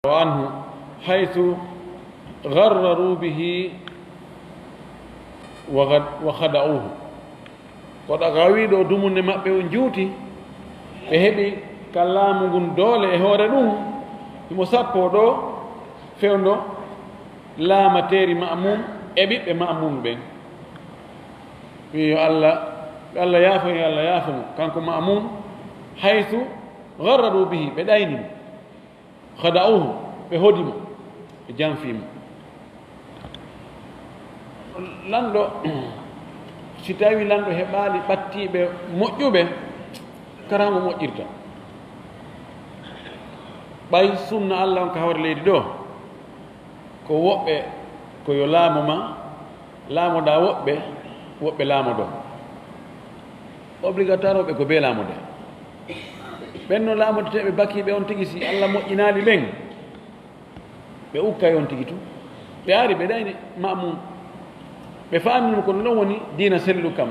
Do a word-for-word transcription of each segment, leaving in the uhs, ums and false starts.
anhu, haythu gharraru bihi wa ghad-, wa khada'uhu. Ko ɗa gawiiɗo dumunde maɓɓe on juuti, ɓe heɓi ka laamu ngun doole e hoore ɗum, himo sappo ɗo fewndo laamateeri Ma'mun e ɓiɓɓe Ma'mun ɓen. Wi yo Allah, yo Allah yaafo, yo Allah yaafo mo, kanko Ma'mun, haythu gharraru bihi, ɓe ɗayni mo. Khada'uhu, ɓe hodi mo, ɓe janfii mo. Lanɗo, si tawi lanɗo heɓaali ɓattiiɓe moƴƴuɓe, kara mo moƴƴirta. Ɓay sunna Allah on ka hoore leydi ɗo, ko woɓɓe ko yo laamo ma, laamoɗaa woɓɓe, woɓɓe laamoɗon. Obligatoire woɓɓe ko bee laamode. Ɓen no laamodeteeɓe bakiiɓe on tigi, si Allah moƴƴinaali ɓen, ɓe ukkay on tigi tun. Ɓe ari, ɓe ɗayni Ma'mun. Ɓe faamini ko non woni diina sellu kam.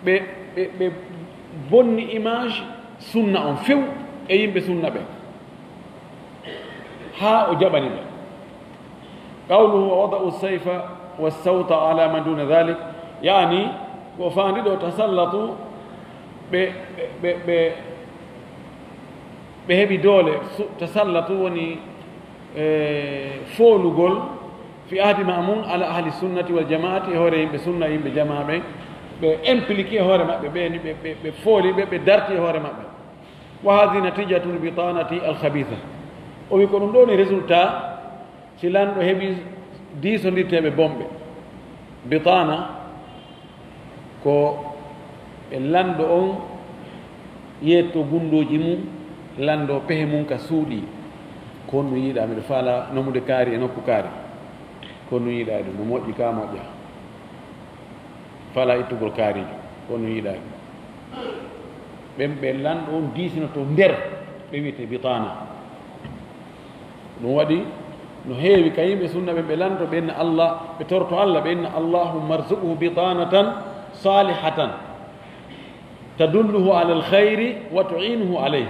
Ɓe, ɓe, ɓe bonni image sunna on few e yimɓe sunna ɓen. Haa o jaɓani ɓe. Qawluhu wa wada'u sayfa wa sawta ala man duna dhalik, yaani ko faandi ɗo tasallatu, ɓe, ɓe, ɓe, ɓe, ɓe heɓi doole, su-, tasallatu woni, e, foolugol fi ahdi Ma'mun ala ahli sunnati wal jamaati, e hoore yimɓe sunna, yimɓe jamaa ɓen, ɓe impliqué e hoore maɓɓe, ɓe ni ɓe, ɓe, ɓe fooli ɓe, ɓe darti e hoore maɓɓe. Wa hadhihi natijatu lbitanati alkhabitha. O wi ko ɗum ɗo ni résultat si lanɗo heɓi diisondirteeɓe bonɓe. Bitana ko ɓe lanɗo on yetto gundooji mum, lanɗo pehe mum ka suuɗi. Ko honno yiɗa, miɗo faala nomude kaari e nokku kaari. Ko honno yiɗa ɗum, no moƴƴi ka moƴƴa. Fala ittugol kaariijo, ko no yiɗaani. Ɓen ɓe lanɗo on diisinoto nder, ɓe wi'ete bitana. Ɗum waɗi no heewi ka yimɓe sunna ɓen ɓe lanto, ɓe inna Allah, ɓe torto Allah, ɓe inna: "Allahumma arzuqhu bitanatan salihatan tadulluhu ala alkhayri wa tu'inuhu alayhi."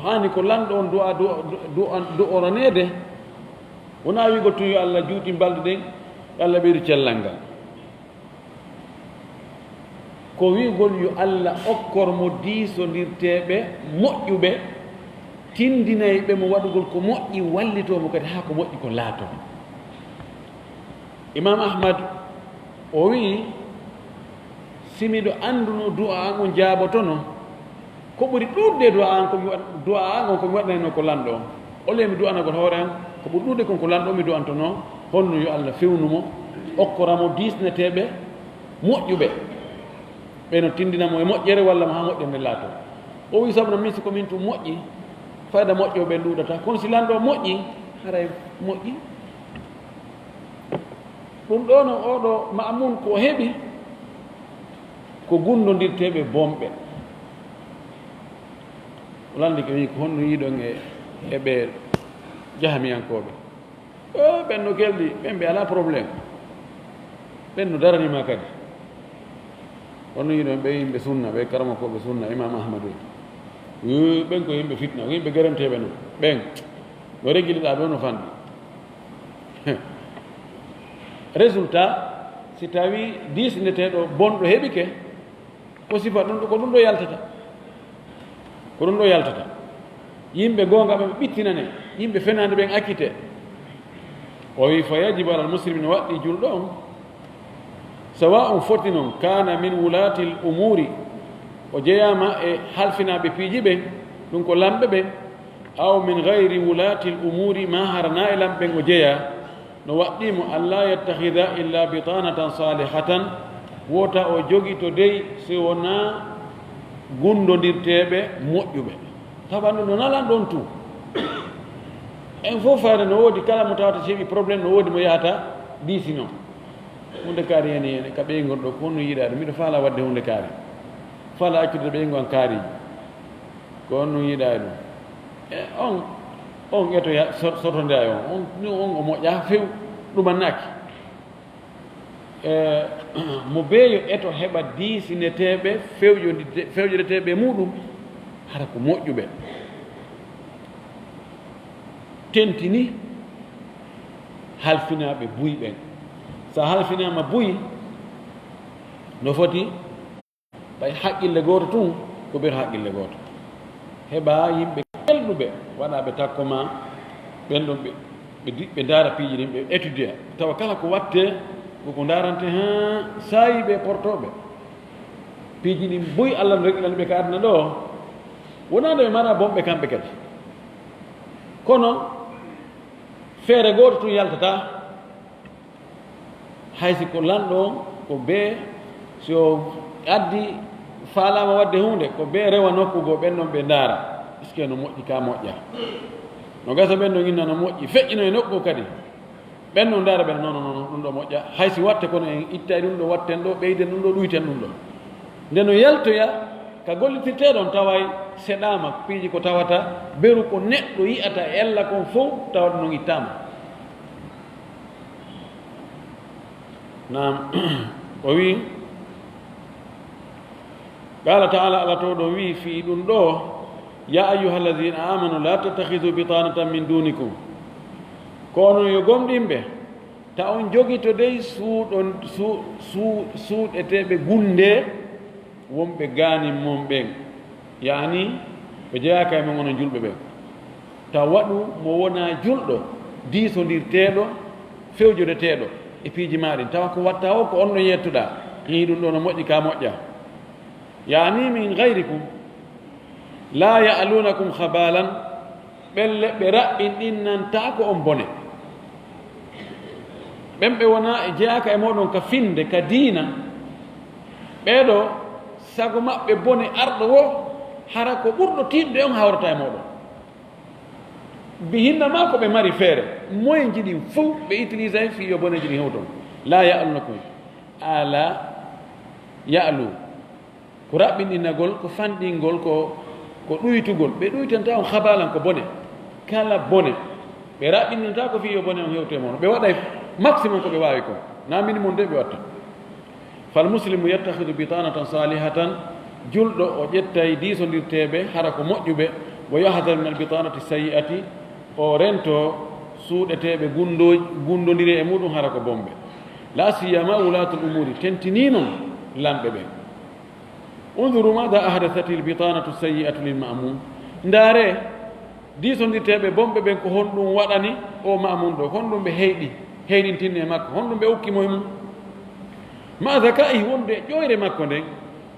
Haani ko lanɗo on du'a, du'a, du'a, du'oroneede, wonaa wi'ugol tun yo Allah juutin balɗe ɗen, yo Allah ɓeydu cellal ngal. Ko wi'ugol yo Allah okkor mo diisondirteeɓe moƴƴuɓe, tindinayɓe mo waɗugol ko moƴƴi, wallitoo mo kadi haa ko moƴƴi kon laatoo. Imam Ahmad o wi'i, si miɗo anduno du'a an on jaabotono, ko ɓuri ɗuuɗude e du'a an ko mi waɗ-, du'a an on ko mi waɗanayno ko lanɗo on. Ole mi du'anagol hoore an, ko ɓuri ɗuuɗude kon ko lanɗo on mi du'antono, honno yo Allah fewnu mo, okkora mo diisneteeɓe moƴƴuɓe. Ɓe no tindina mo e moƴƴere walla mo haa moƴƴere nde laatoo. O wi'i, sabu no min si ko min tun moƴƴi, fayda moƴƴo ɓen ɗuuɗata. Kono si lanɗo on moƴƴi, haray moƴƴi. Ɗum ɗoo no ooɗo Ma'mun ko heɓi ko gundondirteeɓe bonɓe. O landike wi'i, ko honno yiɗon e, e ɓe jahamiyankooɓe? O, ɓen no kelɗi, ɓen ɓe alaa problème. Ɓen no darani ma kadi. Honno yiɗon ɓe yimɓe sunna, ɓe karamokooɓe sunna, Imam Ahmadu en? Yo, ɓen ko yimɓe fitna, ko yimɓe gerenteeɓe non. Ɓen no regiliɗaa ɗoo no fanɗi. Résultat, si tawi diisneteeɗo bonɗo heɓike, ko sifa ɗum ɗo, ko ɗum ɗo yaltata. Ko ɗum ɗo yaltata. Yimɓe goonga ɓe ɓittinane, yimɓe fenaande ɓen accite. O wi, fa yajibu alal muslimi, no waɗɗi julɗo on, sawa'un foti non, kana min wulatil umuri, o jeyaama e halfinaaɓe piiji ɓen, ɗum ko lamɓe ɓen, aw min gayri wulatil umuri, ma hara na e lamɓe ɓen o jeyaa, no waɗɗii mo, alla yattakhida illa bitanatan salihatan, wota o jogito dey si wonaa gundondirteeɓe moƴƴuɓe. Tawa ɗum no nalan ɗon tun. En fof fayda no woodi, kala mo tawata si heɓi problème no woodi mo yahata diisino. Huunde kaari heen e heen, ka ɓeyngu on ɗoo, ko honno yiɗaa ɗum? Miɗo faalaa waɗde huunde kaari. Faalaa accude ɓeyngu an kaari. Ko honno yiɗaa ɗum? E on, on etoya so-, sotondiraa e on. On, on o moƴƴaa few, ɗumannaaki. E, mo beeyo eto heɓa diisineteeɓe fewjodide-, fewjodeteeɓe e muɗum, hara ko moƴƴuɓe. tentini halfinaaɓe buy ɓen. So a halfinaama buy, no foti ɓay haqqille gooto tun, ko ɓeto haqqille gooto. Heɓa yimɓe kelɗuɓe, waɗa ɓe takko ma, ɓen ɗon ɓe, ɓe di-, ɓe ndaara piiji ɗin, ɓe étudia. Tawa kala ko wattee, ko ko ndaarante, haa saayiiɓe e portooɓe. Piiji ɗin buy Alla no reglani ɓe ka aduna ɗoo, wonaa nde ɓe mara bonɓe kamɓe kadi. Kono feere gooto tun yaltataa, hay si ko lanɗo on, ko bee, si o addi, faalaama waɗde huunde, ko bee rewa nokku goo, ɓen ɗon ɓe ndaara, est-ce que no moƴƴi ka moƴƴa? No gasa ɓen ɗon inna no moƴƴi, feƴƴino e nokku kadi. Ɓen ɗon ndaara ɓen, non, non, non, ɗum ɗo moƴƴa. Hay si watte, kono en ittay ɗum ɗo, watten ɗo, ɓeyden ɗum ɗo, ɗuyten ɗum ɗo. Nde no yaltoya ka gollitirtee ɗon, taway seɗaama piiji ko tawata beru ko neɗɗo yi'ata e ella kon fow, tawa ɗum ɗon ittaama. Naam, o wi'i, Qaala ta'aala, Alla to ɗon wi'i fii ɗum ɗoo, "Yaa ayyuhalladiina aamanu laa tattakhiduu bitaanatan min duunikum." Ko onon yo gomɗinɓe, ta on jogito dey suuɗon-, su-, su-, suuɗeteeɓe gunndee wonɓe gaanin mon ɓen, yaani ɓe jeyaaka e mon onon julɓe ɓen. Ta waɗu mo wonaa julɗo, diisondirteeɗo, fewjodeteeɗo e piiji maa ɗin. Tawa ko watta o ko on ɗon yettuɗaa. Hii ɗum ɗoo no moƴƴi ka moƴƴa. Yaani min gayrikum, laa ya'luunakum khabaalan, ɓelle ɓe raɓɓinɗinnantaako on bone. Ɓen ɓe wonaa e jeyaaka e mooɗon ka finnde, ka diina, ɓee ɗoo sago maɓɓe bone arɗo woo, hara ko ɓurɗo tiiɗude on hawrata e mooɗon. Bi hinna maa ko ɓe mari feere, moyen ji ɗin fow ɓe utilisay fii yo boneeji ɗin hewton. Laa ya'luunakum, alaa ya'lu. Ko raɓɓinɗinagol, ko fanɗingol, ko, ko ɗuytugol. Ɓe ɗuytanta on khabaalan ko bone. Kala bone. Ɓe raɓɓinɗinata ko fii yo bone on hewtu e mon. Ɓe waɗay maximum ko ɓe waawi kon. Na minimum de ɓe watta. Fal muslimu yattakhidu bitaanatan saalihatan, julɗo o ƴettay diisondirteeɓe hara ko moƴƴuɓe, wa yahdaru minal bitaanati sayyi'ati, o rento suuɗeteeɓe gunndoo-, gunndondiri e muɗum hara ko bonɓe. Laa siyama wulaatul umuuri, tentinii non lamɓe ɓen. Unzuru maada ahdasatil bitaanatu sayyi'atu lil ma'muun. Ndaaree, diisondirteeɓe bonɓe ɓen ko honɗum waɗani o Ma'muun ɗoo, honɗum ɓe heyɗi, heyɗintinni e makko, honɗum ɓe okki mo e mum. Ma'a zakaa'ihi, wonde e ƴoyre makko nden,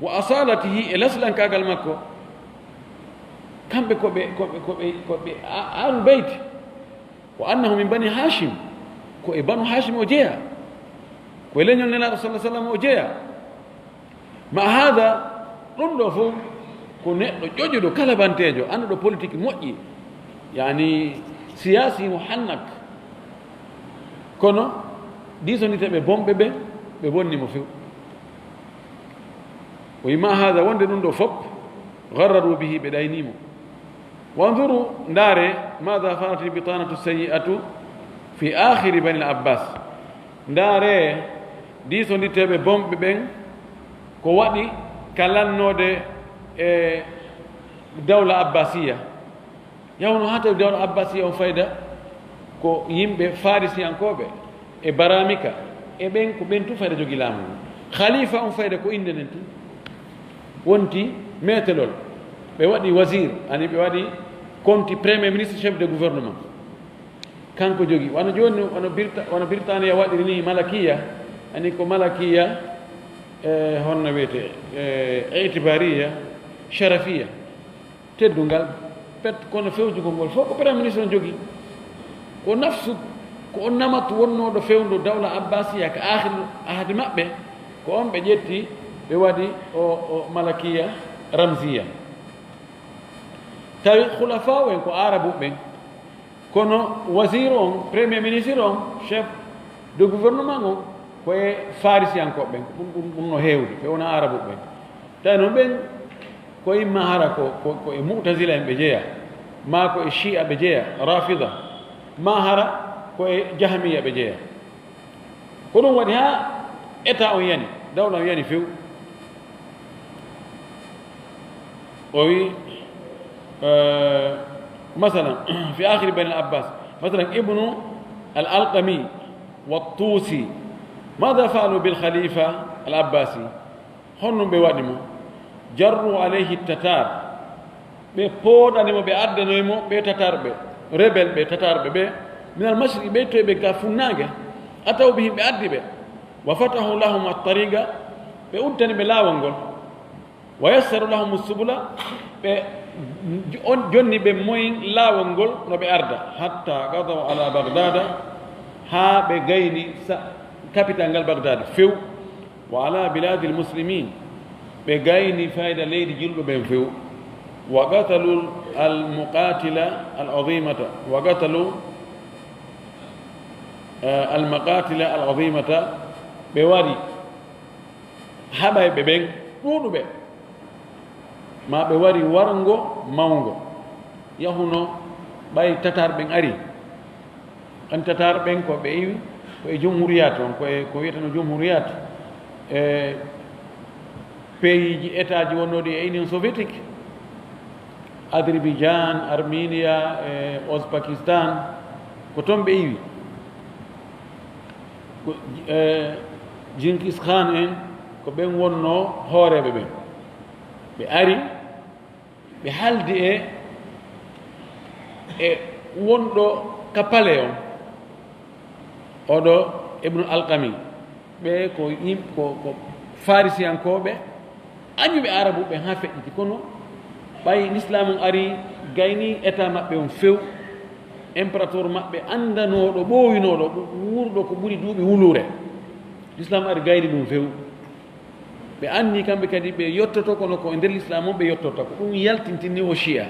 wa asaalatihi, e laslankaagal makko. Kamɓe ko ɓe, ko ɓe, ko ɓe, ko ɓe a-, Aalul Beyti. Wa annahu min bani Haashim, ko e banu Haashim o jeyaa, ko e leñol Nelaaɗo sallallaahu alayhi wa sallam o jeyaa. Ma haada, ɗum ɗoo fof ko neɗɗo ƴoƴuɗo, kalabanteejo, annduɗo politik moƴƴi, yaani siyaasi mo hannak. Kono diisondirteeɓe bonɓe ɓe, ɓe bonni mo few. O wi'i, ma haada, wonde ɗum ɗoo fof, gharraru bihi, ɓe ɗaynii mo. Wanzuru, ndaare, maada fa'alatil bitaanatu sayyi'atu fi aakhiri Banil Abbaas. Ndaare, diisondirteeɓe bonɓe ɓen, ko waɗi ka lannoode e dawla Abbaasiya. Yawno haa tawi dawla Abbaasiya on fayda ko yimɓe Farisiyankooɓe e Baramika, e ɓen ko ɓen tun fayda jogi laamu ngun. Khalifa on fayda ko innde nden tun. Wonti metelol. Ɓe waɗi wazir, ani ɓe waɗi konti premier ministre, chef de gouvernement. Kanko jogi. Wano jooni, wano Birta-, wano Birtaniya waɗiri ni Malakiya, ani ko Malakiya, e, honno wiyete, e, Itibariya, Sharafiya. Teddungal, pet, kono fewjugol ngol fof ko Premier Ministre on jogii. Ko nafsu, ko on namatu wonnooɗo fewndo dawla Abbasiya ka aakhir ahdi maɓɓe, ko on ɓe ƴetti, ɓe waɗi o, o Malakiya Ramziya. Tawi khulafaa en ko Arabu ɓen, kono wazir on, Premier Ministre on, chef de gouvernement on, ko e Farisiyankooɓe ɓen, ɗum, ɗum, ɗum no heewde, ɓe wona Arabu ɓen. Tawi noon ɓen ko imma hara ko, ko, ko e Mu'tazila en ɓe jeya, maa ko e Shi'a ɓe jeya, Rafida, maa hara ko e Jahmiya ɓe jeya. Ko ɗum waɗi haa État on yani, dawla on yani few. O wi, eh, masalan, fi aakhiri Banil Abbas, Masalan, Ibnu al-Alqami wa Tuusi, maada faalu bil Khalifa al-Abbasi? Honno ɓe waɗi mo? Jarru alayhi Tatar, ɓe pooɗani mo, ɓe addanoy mo ɓe Tatar ɓe, rebel ɓe, Tatar ɓe ɓe, min al-mashriq, ɓe toy ɓe ka funnaange, ataw bihim, ɓe addi ɓe, wa fatahu lahum at-tariqa, ɓe uddani ɓe laawol ngol. Wa yassaru lahum subula, ɓe on jonni ɓe moyen laawol ngol no ɓe arda, hatta qadaw ala Baghdada, haa ɓe gayni sa-, capital ngal Baghdad few, wa ala biladil muslimin, ɓe gayni fayda leydi julɓe ɓen few. Wa qatalu al muqatila al azimata, wa qatalu, eh, al muqatila al azimata, ɓe wari haɓayɓe ɓen ɗuuɗuɓe, ma ɓe wari warngo mawngo. Yahuno ɓay Tatar ɓen ari, an Tatar ɓen ko ɓe iwi ko e jumhuriyat on, ko e ko wiyeteno jumhuriyat, e peyiiji, état ji wonnooɗi e Union soviétique, Azerbaijan, Armenia, e Uzbekistan, ko toon ɓe iwi. Ko, e, Genghis Khan en, ko ɓen wonnoo hooreeɓe ɓen. Ɓe ari, ɓe haaldi e, e wonɗo ka palais on, oɗo Ibnu Alqami. Ɓe ko yim-, ko, ko Farisiyankooɓe, añuɓe Arabuɓe haa feƴƴiti. Kono ɓay Lislaam on ari, gayni état maɓɓe on few, impérateur maɓɓe anndanooɗo, ɓooyinooɗo, ɓu-, wuurɗo ko ɓuri duuɓi wuluure. Lislaam ari gayni ɗum few. Ɓe anndi kamɓe kadi ɓe yottoto, kono ko e nder Lislaam on ɓe yottorta. Ko ɗum yaltintini o Shia.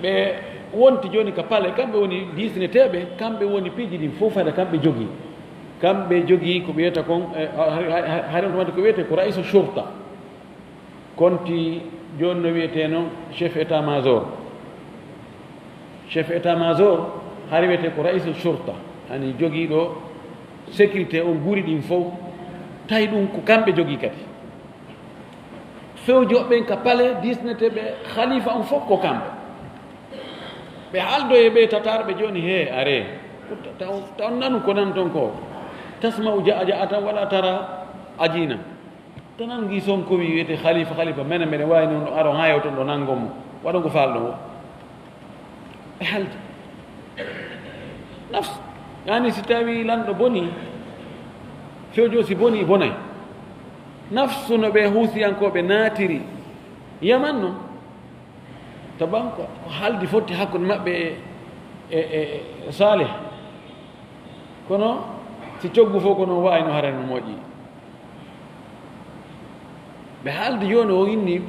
Ɓe wonti jooni ka palais, kamɓe woni diisneteeɓe, kamɓe woni piiji ɗin fof, fayda kamɓe jogii. Kamɓe jogii ko ɓe wiyata kon, e, ha-, ha-, ha-, hari on tuma ko wiyetee ko ra'isu shurta. Konti jooni no wiyetee noon chef état major. Chef état major hari wiyetee ko ra'isu shurta, ani jogiiɗo sécurité on, guri ɗin fof. Tawi ɗum ko kamɓe jogii kadi. Fewjooɓe ɓen ka palais, diisneteeɓe khalifa on fof ko kamɓe. Ɓe haaldoye ɓe Tatar ɓe jooni, he, are. Taw, taw nanu ko nan ton ko. Tasma'u ja'a ja'a tan wala tara ajina. Tanan ngi Sonko wi wiyete khalifa, khalifa, mene, mene waawi noon ɗo aro haa yewton ɗo nanngo mo. Waɗo ngo faalɗo ngo. E halde. Nafsu. Yani si tawi lanɗo boni, fewjo si boni, bonay. Nafsu no ɓe huusiyankooɓe naatiri. Yaman noon. Taban ko, ko haaldi fotti hakkunde maɓɓe e, e, e, e Saleh. Kono si coggu fof ko noon waayno hara no moƴƴi. Ɓe haaldi jooni o inni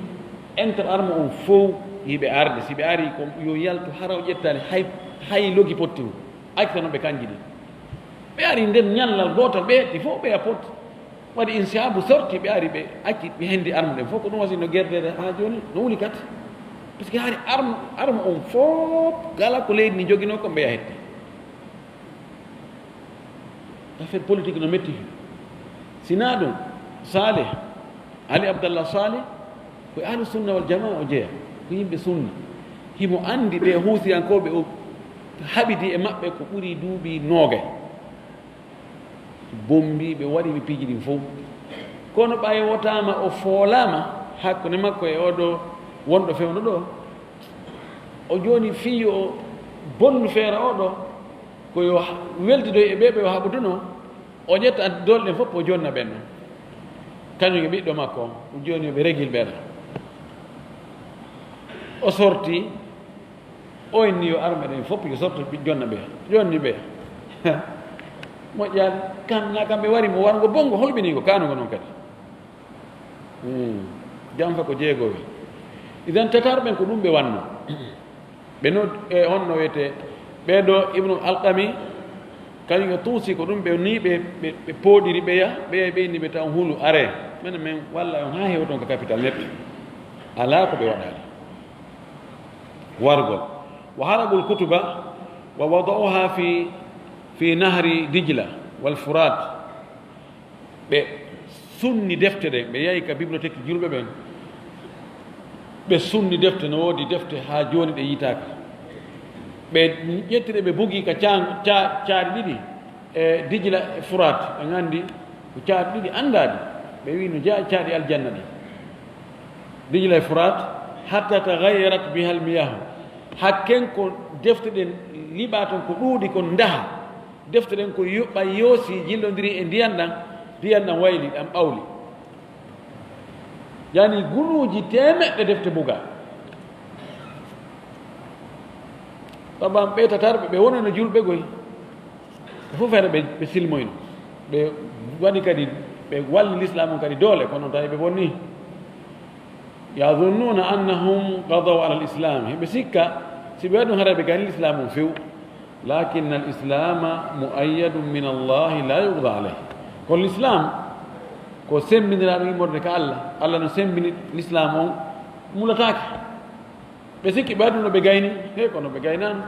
entre arme on fof yiɓe arde. Si ɓe ari ko yo yaltu hara o ƴettaani hay, hay logi potti mum. Acca no ɓe kanji ɗi. Ɓe ari nden ñallal gootal ɓe hetti fof ɓe a potti. Waɗi insaabu sorti ɓe ari ɓe acci ɓe hendi arme ɗen fof. Ko ɗum wasi no gerdere haa jooni no wuli kat. Parce que hari arme, arme on fof kala ko leydi ni joginoo ko mbeya hetti. Affaire politique no metti. Sinaa ɗum, Saleh, Ali Abdallah Saleh, ko e ahlu sunna wal jamaa o jeya, ko yimɓe sunna. Himo anndi ɓe huusiyankooɓe o haɓidi e maɓɓe ko ɓuri duuɓi noogay. Bommbi ɓe waɗi ɓe piiji ɗin fof. Kono ɓay wotaama o foolaama hakkunde makko e oɗo wonɗo fewndo ɗo, o jooni fii yo bonnu feera oɗo, ko yo weltidoy e ɓe ɓe o haɓuduno, o ƴetta doole ɗen fof o jonna ɓen ɗon. Kañum e ɓiɗɗo makko, ɗum jooni yo ɓe régil ɓen. O sorti, o inni yo arme ɗen fof yo sorto jonna ɓe. Jonni ɓe. Moƴƴaani, kam, na kamɓe wari mo warngo bonngo holɓiniingo, kaanungo noon kadi. Hmm. Janfa ko jeegowi. Idan Tatar ɓen ko ɗum ɓe wanno. Ɓe no, e, on no wiyetee, ɓee ɗo Ibnu Alqami, kañum e Tuusi, ko ɗum ɓe ni ɓe, ɓe, ɓe pooɗiri ɓeya, ɓeya ɓe inni ɓe taw hulu are. Menen men walla on haa hewton ko capital net. Alaa ko ɓe waɗaali. Wargol. Wa haraqul kutuba wa wada'uha fi, fi nahri Dijla wal Furat. Ɓe sunni defte ɗen, ɓe yahi ka bibliothèque julɓe ɓen, ɓe sunni defte, no woodi defte haa jooni ɗe yiitaaka. Ɓe ƴettire ɓe bugi ka caan-, ca-, caaɗi ɗiɗi, e Dijla e Furaat, ɓe nganndi ko caaɗi ɗiɗi anndaaɗi. Ɓe wi no jeyaa caaɗi aljanna ɗi, Dijla e Furaat, hatta taghayyarat biha al-miyahu. Hakken ko defte ɗen liɓaa ton ko ɗuuɗi, ko ndaha. Defte ɗen ko yo-, ɓay yoosi, jillondiri e ndiyan ɗan, ndiyan ɗan wayli, ɗan ɓawli. Yani gunuuji teemeɗɗe defte bugaa. Taban ɓe tatarɓe, ɓe wonano julɓe goy. Fof feere ɓe, ɓe silmoyno. Ɓe waɗi kadi, ɓe walli lislaam on kadi doole, kono tawi ɓe bonni. Yazunnuna annahum qadaw ala al-islam. Hiɓe sikka, si ɓe waɗi ɗum, haray ɓe gayni lislaam on few. Lakinna al-islama muayyadun min Allahi la yughda alayh. Kono lislaam ko semmbindiraaɗo immorde ka Allah. Allah no semmbini lislaam on, mulataake. Ɓe sikki ɓe aduna ɓe gayni, he kono ɓe gaynaano.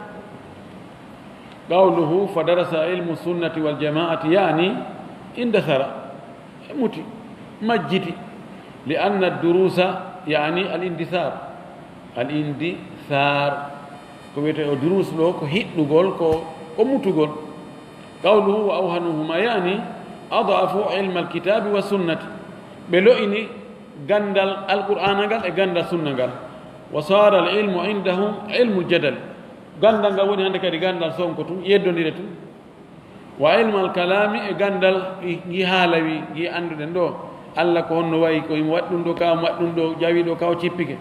Qawluhu fa darasa ilmu sunnati wal jamaati, yani indasara, e muti, majjiti. Li anna durusa yani al indisar. Al indisar. Ko wiyetee o durus ɗo, ko hiɗɗugol, ko, ko mutugol. Qawluhu wa awhanuhuma, yani adafu ilma al kitabi wa sunnati. Ɓe lo'ini ganndal Alqur'aana ngal e ganndal sunna ngal. Wa sara al ilmu indahum ilmu al jadal. Ganndal ngal woni hannde kadi ganndal sonko tun, yeddondire tun. Wa ilmal kalami, e ganndal ngi haala wi, ngi annduɗen ɗo. Allah ko honno wayi, ko himo waɗi ɗum ɗo, ka himo waɗi ɗum ɗo, jawi ɗo, ka o cippike.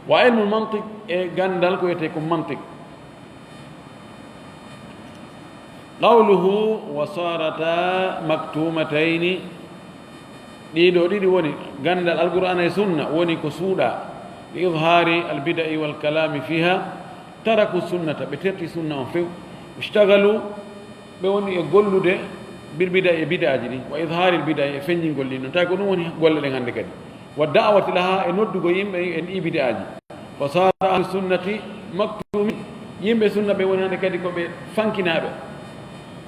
Wa ilmul mantiq, e ganndal ko wiyetee ko mantiq. Qawluhu wa sarata maktumatayni. Ɗiɗo ɗiɗi woni ganndal Alqur'aana e sunna woni ko suuɗa. Li idhari al bida'i wal kalami fiha, taraku sunnata, ɓe terti sunna on few. Ishtagalu, ɓe woni e gollude bil bida'i, e bid'aaji ɗin, wa idhari al bida'i, e feññingol ɗin. Non tawi ko ɗum woni golle ɗen hannde kadi. Wa da'wati laha, e noddugo yimɓe e ɗi bid'aaji. Fa sara ahlu sunnati maktumi, yimɓe sunna ɓe woni hannde kadi ko ɓe fankinaaɓe.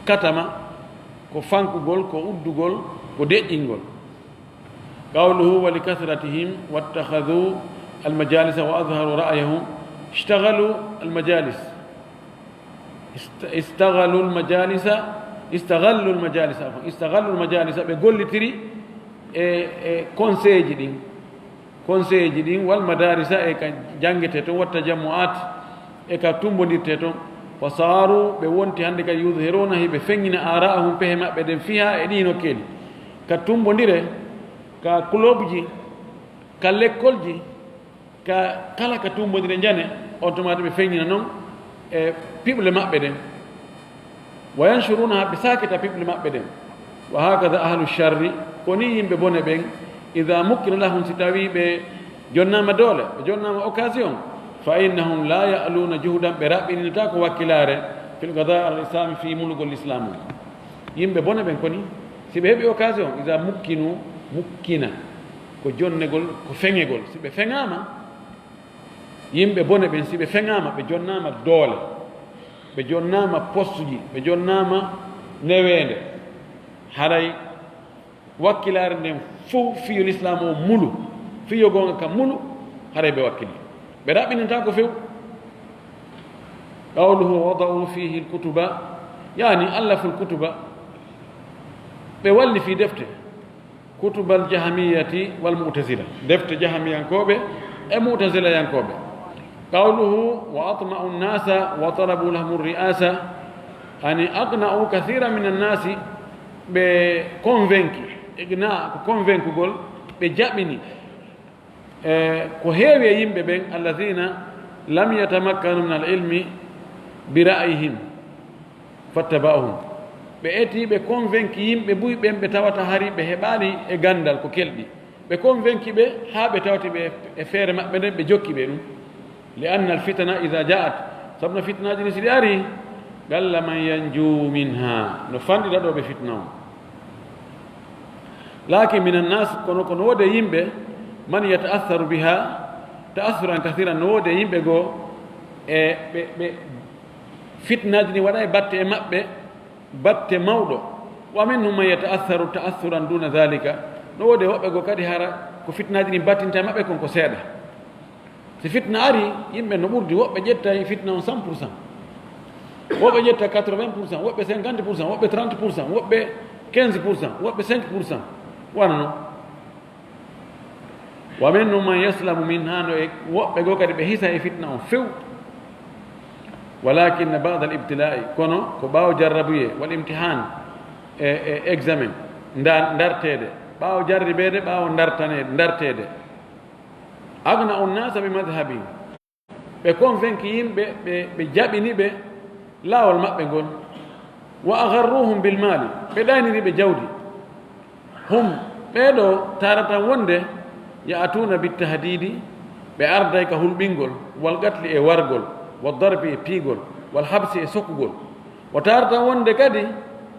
Katama, ko fankugol, ko uddugol, ko deƴƴingol. Qawluhu wa li kathratihim wattakhadhu al majalisa wa azharu ra'yahum. Ishtaghalu al majalis. Ist-, istaghalu al majalisa, istaghallu al majalisa, afwan. Istaghallu al majalisa, ɓe gollitiri e, e conseil ji ɗin. Conseil ji ɗin, wal madarisa, e ka janngetee ton, wat tajammu'at, e ka tumbondirtee ton. Fa saaru, ɓe wonti hannde kadi, yudhiruna, hiɓe feññina, ara'ahum, pehe maɓɓe ɗen, fiha, e ɗii nokkeeli. Ka tumbondire, ka club ji, ka lekkolji, ka kala ka tumbondire njane, on tuma ɓe feññina non e piɓle maɓɓe ɗen. Wa yanshuruna, ɓe sakita piɓle maɓɓe ɗen. Wa hakadha ahlu sharri, ko ni yimɓe bone ɓen, idha mukkina lahum, si tawi ɓe jonnaama doole, ɓe jonnaama occasion, fa innahum la ya'luna juhdan, ɓe raɓɓininataa ko wakkilaare, fil qada al islami, fii mulugol lislaam on. Yimɓe bone ɓen ko ni, si ɓe heɓi occasion, idha mukkinu, mukkina, ko jonnegol, ko feŋegol. Si ɓe feŋaama, yimɓe bone ɓen, si ɓe feŋaama, ɓe jonnaama doole, ɓe jonnaama postuji, ɓe jonnaama neweende, haray wakkilaare nden fow fii yo lislaam o mulu, fii yo goonga ka mulu, haray ɓe wakkili. Ɓe raɓɓinantaa ko few. Qawluhu wada'u fihi al-kutuba, yani allafu al-kutuba, ɓe walli fii defte. Kutubal Jahmiyati wal Mu'tazila, defte Jahmiyankooɓe e Mu'tazilayankooɓe. Qawluhu wa atma'u nnasa wa talabu lahum ri'asa, ani aqna'u kathira min annasi, ɓe convaincu, iqna ko convaincugol, ɓe jaɓini, e ko heewi e yimɓe ɓen, alladhina lam yatamakkanu min al ilmi bi ra'yihim, fattaba'uhum. Ɓe eti, ɓe convaincu yimɓe buy ɓen ɓe tawata hari ɓe heɓaali e ganndal ko kelɗi. Ɓe convaincu ɓe haa ɓe tawti ɓe e feere maɓɓe nden, ɓe jokki ɓe ɗum. Li anna al fitana idha ja'at, sabu no fitnaaji ni si ɗi ari, qalla man yanju minha, no fanɗira ɗo ɓe fitna on. Lakin min annas, kono ko no woodi e yimɓe, man yata'assaru biha ta'assuran kathiran, no woodi e yimɓe goo e ɓe, ɓe fitnaaji ɗin waɗa e batte e maɓɓe, batte mawɗo. Wa minhum man yata'assaru ta'assuran duna dhalika. No woodi woɓɓe goo kadi hara ko fitnaaji ɗin battinta e maɓɓe kon ko seeɗa. Si fitna ari, yimɓe no ɓurdi, woɓɓe ƴettay fitna on cent pour cent. Woɓɓe ƴetta quatre-vingts pour cent, woɓɓe cinquante pour cent, woɓɓe trente pour cent, woɓɓe quinze pour cent, woɓɓe cinq pour cent. Wano non. Wa minhum man yaslamu minha, no e woɓɓe goo kadi ɓe hisa e fitna on few. Walakin ba'da al-ibtila'i, kono ko ɓaawo jarrabuye, wal imtihan, e, e examen, nda-, ndarteede, ɓaawo jarribeede, ɓaawo ndartaneede, ndarteede. Agna un-nasa bi madhhabin. Ɓe convaincu yimɓe, ɓe, ɓe jaɓini ɓe laawol maɓɓe ngol. Wa agharruhum bil mali, ɓe ɗaynini ɓe jawdi. Hum, ɓee ɗoo taarata wonde ya'tuna bit tahdidi, ɓe arday ka hulɓingol, wal qatli e wargol, wad darbi e piigol, wal habsi e sokugol. O taarata wonde kadi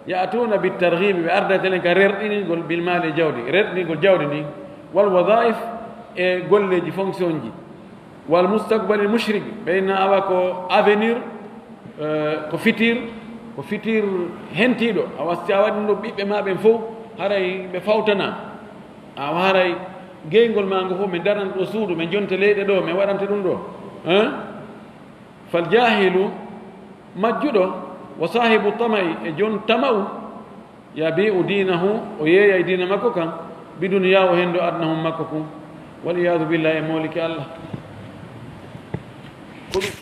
ya'tuna bit targhibi, ɓe arday telen ka rerɗiningol bil mali e jawdi, rerɗiningol jawdi ndin, wal wadhaif e golleeji fonction ji. Wal mustaqbalil mushrik, ɓe inna awa ko avenir, eh, ko futur, ko futur hentiiɗo. Awa si a waɗi ɗum ɗo ɓiɓɓe ma ɓen fof, haray ɓe fawtana. Awa haray geyngol ma ngo fof, min darana ɗo suudu, min jonta leyɗe ɗo, min waɗanta ɗum ɗo. Hein? Fal jahilu, majjuɗo, wa sahibu tama'i, e jon tama'u, yabi'u dinahu, o yeeyay diina makko kan, bidunyahu, hendo aduna hon makko kun. Wal iyadu billahi, e moliki Allah. Ko ɗum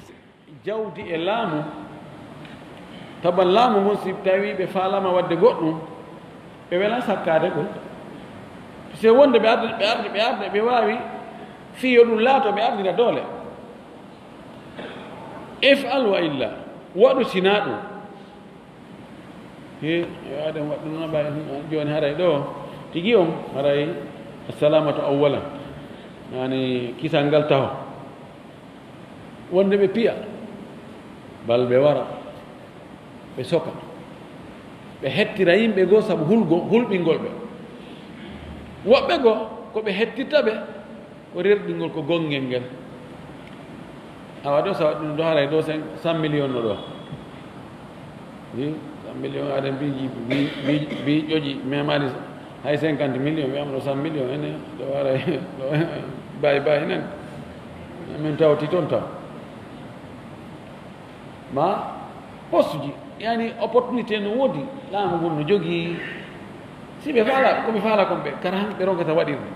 jawdi e laamu, taban laamu ngun, si tawi ɓe faalama wadde goɗɗum, ɓe welan sakkaade ɗum. Se wonde ɓe arde, ɓe arde, ɓe arde, ɓe waawi fii yo ɗum laato, ɓe ardira doole. If'al wa illa, waɗu sinaa ɗum. He, yo aɗen waɗ ɗum no ɓay, jooni haray ɗo, tigi on, haray assalamatu awwalan. Yani kisal ngal taho. Wonde ɓe piya, bal ɓe wara, ɓe soka. Ɓe hettira yimɓe goo sabu hulgo, hulɓingol ɓe. Woɓɓe goo, ko ɓe hettirta ɓe, ko rerɗingol ko gonngel ngel. Awa ɗo, so a waɗi ɗum ɗo, haray ɗo cent millions no ɗo. Wi, cent millions aɗen mbi, mbi, mbi, mbi ƴoƴi, memaali hay cinquante millions, wiyama ɗo cent millions, ene, ɗo haray, ɗo, bay, bay, enen. Min tawti toon taw. Ma, poste ji, yani opportunité no woodi, laamu ngun no jogii. Si ɓe faala, ko ɓe faala kon ɓe, kara han ɓe ronkata waɗirde.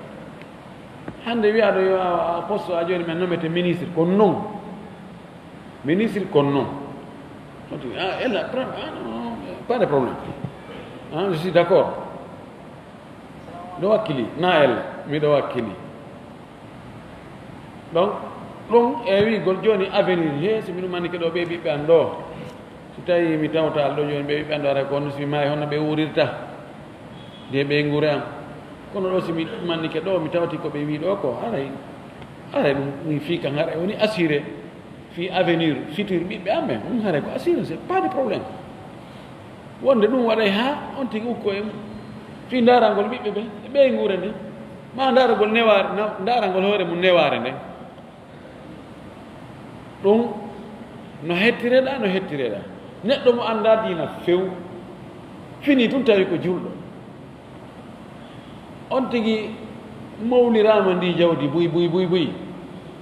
Hannde wi'aaɗo yo a, a poste, a jooni men nomete ministre, kono non. Ministre, kono non. On dit, ah, elle a, ah, non, non, pas de problème. Ah, je suis d'accord. Ɗo wakkili, na elle, miɗo wakkili. Donc, ɗum e wi'gol jooni avenir, he, si mi ɗummanike ɗo ɓe ɓiɓɓe an ɗo. Si tawi mi tawta alɗo jooni ɓe ɓiɓɓe an ɗo, haray ko honno si mi maayi, honno ɓe wuurirta? De ɓe nguure am. Kono ɗo si mi ɗummanike ɗo, mi tawti ko ɓe wii ɗo ko, haray, haray ɗum, ɗum fii kan, haray woni assuré fii avenir, futur ɓiɓɓe am ɓen. Ɗum haray ko assuré, c'est pas de problème. Wonde ɗum waɗay haa on tigi ukko e mum. Fii ndaarangol ɓiɓɓe ɓen, e ɓeynguure nden. Maa ndaaragol newaare, na-, ndaarangol hoore mum newaare nden. Ɗum no hettireɗaa, no hettireɗaa. Neɗɗo mo anndaa diina few, fini tun tawi ko julɗo. On tigi mowliraama ndi jawdi buy, buy, buy, buy.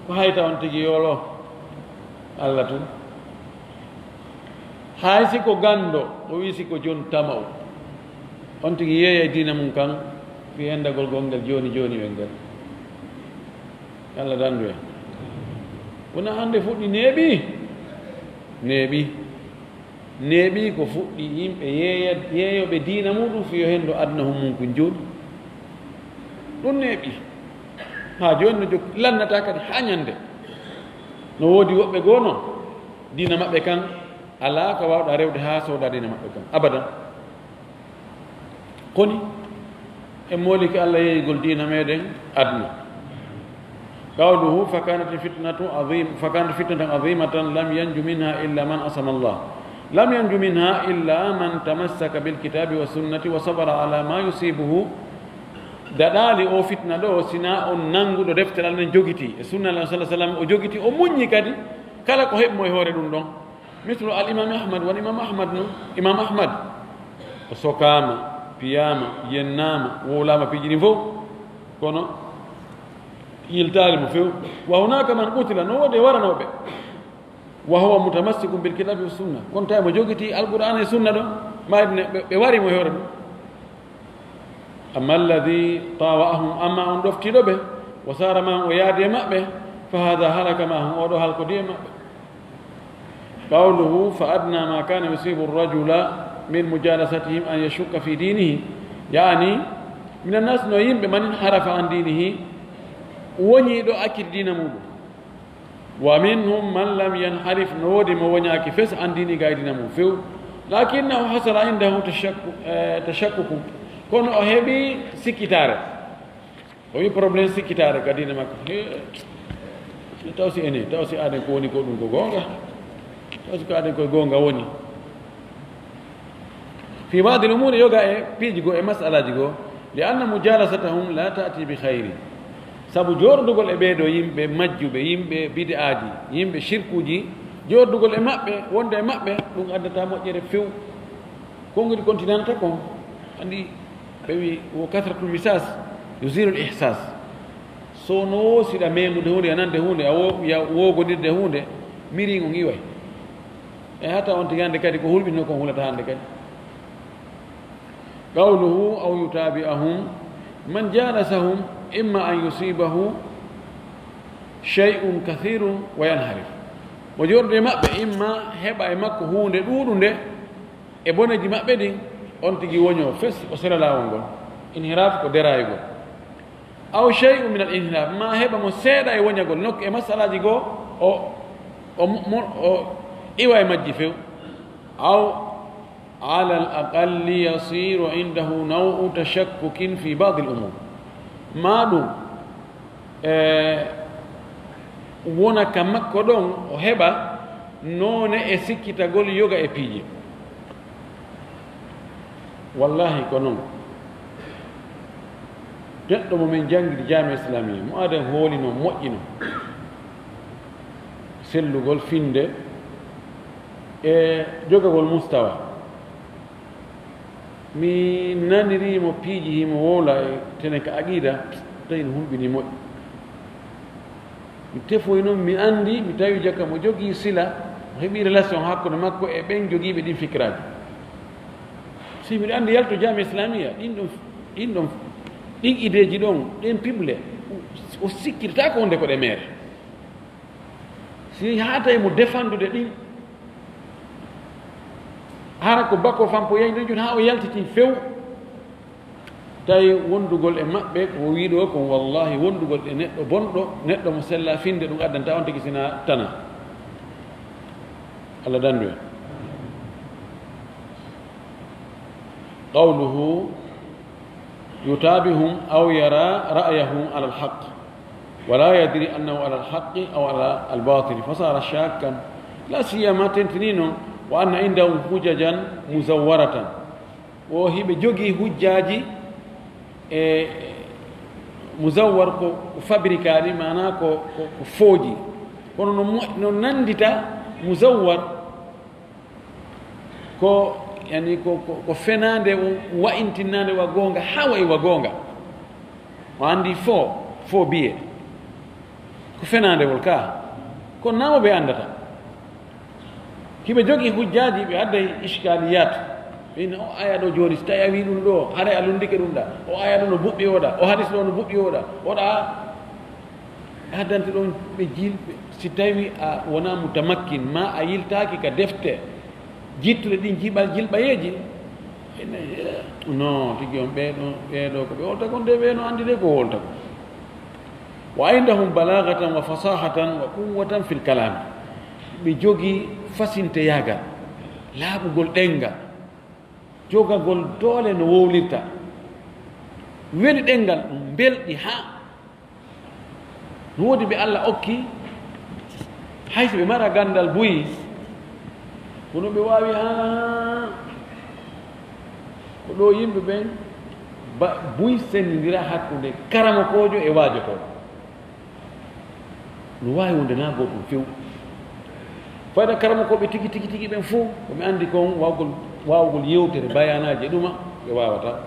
Ko hayta on tigi yoolo Allah tun. Hay si ko ganndo, o wii si ko jon tama'u. On tigi yeeyay diina mum kan, fii hendagol gongel jooni jooni wel ngel. Yo Allah danndu en. Wona hannde fuɗɗi neeɓi? Neeɓi. Neeɓi ko fuɗɗi yimɓe yeeya-, yeeyooɓe diina muɗum fii yo hendo aduna hon mum ko jooni. Ɗum neeɓi. Haa jooni no jokki, lannataa kadi haa ñannde. No woodi woɓɓe goo non, diina maɓɓe kan alaa ko waawɗaa rewde haa soodaa diina maɓɓe kan. Abadan. Koni e mooliki Allah yeeyugol diina meɗen aduna. Qawluhu, "Fakanat fitnatu azim-, fakanat fitnatan azimatun lam yanju minha illa man asama Allah." Lam yanju minha illa man tamassaka bil kitabi wa sunnati wa sabara ala ma yusibuhu. Daɗaali o fitna ɗo, sina on nannguɗo deftere Allah nden jogiti, e sunna Allah sallallahu alaihi wasallam o jogiti, o muññi kadi kala ko heɓi mo e hoore ɗum ɗon. Mislu al Imam Ahmad, won Imam Ahmad no, Imam Ahmad o sokaama, piyaama, yennaama, wowlaama piiji ɗin fof, kono yiltaali mo few. Wa hunaka man qutila, no woodi e waranooɓe. وهو متمسك بالكتاب والسنة. Kono tawi mo jogitii Alqur'aana e Sunna ɗo, mayri ne ɓe, ɓe wari mo e hoore ɗum. أما الذي طاوعهم, amma on ɗoftiiɗo ɓe, وسار معهم, o yaadi e maɓɓe, فهذا هلك معهم, oo ɗo halkodii e maɓɓe. قوله: فأدنى ما كان يصيب الرجل من مجالستهم أن يشك في دينه، يعني من الناس, no yimɓe, من انحرف عن دينه, woñii ɗo acciti diina muuɗum. ومنهم من لم ينحرف, no woodi mo woñaaki fes, عن دينه, ga e diina mum few. لكنه حصل عنده تشك-, eh, تشكك, kono o heɓi sikkitaare. O wi problème sikkitaare ka diina makko. He, taw si ene, taw si aden ko woni ko ɗum ko goonga. Taw si ko aden ko goonga woni. في بعض الأمور, yoga e piiji goo, e masalaaji goo. لأن مجالستهم لا تأتي بخير. Sabu jooɗodugol e ɓee ɗoo yimɓe majjuɓe, yimɓe bid'aaji, yimɓe shirkuuji, jooɗodugol e maɓɓe, wonde e maɓɓe, ɗum addataa moƴƴere few. Konngudi kontinanta kon, anndi ɓe wi: وكثرة المساس يزيل الإحساس. So no siɗa meemude huunde, a nande huunde, a wo-, ya woogodirde huunde, miriiŋ on iway. E hata on tigi hannde kadi ko hulɓinno kon hulata hannde kadi. قوله: أو يتابعهم، من جالسهم إما أن يصيبه شيء كثير وينحرف. Mo jooɗodii e maɓɓe, imma heɓa e makko huunde ɗuuɗunde e boneeji maɓɓe ɗin, on tigi woñoo fes, o sela laawol ngol. Inhiraf ko deraayugol. أو شيء من الانحراف, ma heɓa mo seeɗa e woñagol nokku e masalaaji goo, o, o, mo, o iwa e majji few. أو على الأقل يصير عنده نوع تشكك في بعض الأمور. Ma ɗum, e, wona ka makko ɗon, o heɓa noone e sikkitagol yoga e piiji. Wallahi ko non. Neɗɗo mo min janngidi Jaamiya Islamiya, mo aden hoolino, moƴƴino, sellugol, finde, e jogagol mustawa. Mi naniri mo piiji himo wowla e tene ka aqida, tawi no hulɓini moƴƴi. Mi tefoyi non, mi anndi, mi tawi jaka mo jogii sila, o heɓi relation hakkunde makko e ɓen jogiiɓe ɗin fikiraaji. Si miɗo anndi yalto Jaamiya Islamiya, ɗin ɗon, ɗin ɗon, ɗin ideeji ɗon, ɗen piɓle, o sikkirta ko wonde ko ɗe meere. Si haa tawi mo defandude ɗin, hara ko bako fampo yeyde joni haa o yaltitin few, tawi wondugol e maɓɓe ko o wii ɗoo kon, wallahi, wondugol e neɗɗo bonɗo, neɗɗo mo sella finde, ɗum addanta on tigi sina tana. Allah dandu en. قوله: يتابعهم أو يرى رأيهم على الحق ولا يدري أنه على الحق أو على الباطل فصار شاكا، لا سيما, tentinii non, وأن عندهم حججا مزورة, o hiɓe jogii hujjaaji e muzawwar, ko, ko fabrikaaɗi, maanaa ko, ko, ko fooji, kono no mo-, no nanndita muzawwar. Ko, yani, ko, ko, ko fenaande, wa'intinnaande wa goonga, haa wa'i wa goonga. O anndi fo, fo biye. Ko fenaandewol ka. Ko namo ɓe anndata. Hiɓe jogii hujjaaji, ɓe adday iskaaliyat. Ɓe inna, o aya ɗo jooni, si tawi a wii ɗum ɗo, haray a lunndike ɗum ɗa. O aya ɗo no buɓɓi o ɗa, o hadis ɗo no buɓɓi o ɗa. O ɗa Addante ɗon ɓe jilɓe, si tawi a wona mutamakkin, ma a yiltaaki ka defte jittuɗe ɗin jiɓal jilɓayeeji, ene, no, tigi on ɓee ɗo, ɓee ɗo ko ɓe wolta kon de, ɓee no anndi de ko wolta kon. Wa indahum balaghatan wa fasahatan wa quwwatan fil kalam. Ɓe jogii fasinteyaagal, laaɓugol ɗemngal, jogagol doole no wowlirta. Weli ɗemngal, mbelɗi haa No woodi ɓe Alla okki, hay so ɓe mara ganndal buy, kono ɓe waawi haa ko ɗo yimɓe ɓen ba-, buy senndindira hakkunde karamokoojo e waajotooɗo. No waawi wonde naa gootum few. Fayda karamokooɓe tigi, tigi, tigi ɓen fof, ko mi anndi kon waawgol, waawgol yewtere, bayaanaaji e ɗuma, ɓe waawataa.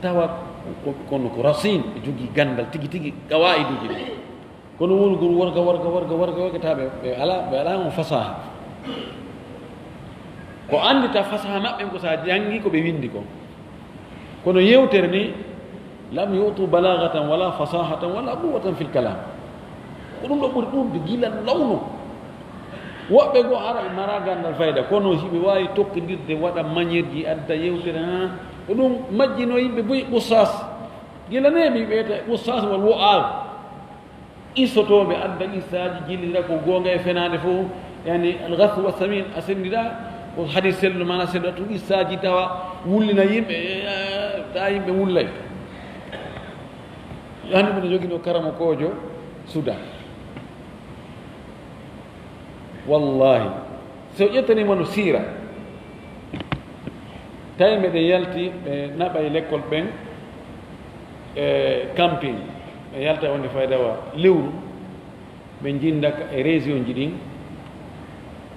Tawa ko, kono ko rasin, ɓe jogii ganndal tigi tigi, qawaiduuji ɗin. Kono wulgol worga, worga, worga, worga, worga, ta ɓe, ɓe ala, ɓe ala on fasaha. Ko anndita fasaha maɓɓe ko sa janngi ko ɓe winndi ko. Kono yewtere ni, lam yutu balaghatan wala fasahatan wala quwwatan fil kalam. Ko ɗum ɗo ɓuri ɗuuɗde gila lawno. Woɓɓe goo hara ɓe mara ganndal fayda, kono hiɓe waawi tokkindirde, waɗa manière ji, adda yewtere, ha. Ko ɗum majjino yimɓe buy ustaas. Gila ne mi wiyete ustaas wal wo'al. Qissotooɓe adda qissaaji, jillira ko goonga e fenaande fof, yani, al-ghaswu wa samin, a senndira ko hadis selluɗo, maana selluɗo, tun qissaaji tawa wullina yimɓe, eh, ta yimɓe wullay. Hannde mbiɗo jogino karamokoojo Sudan. Wallahi, so ƴettaniima no siira, tawi meɗen yalti, ɓe naɓa e lekkol ɓen, e camping, ɓe yalta wonde fayda wa lewru, ɓe njinda ka e région ji ɗin,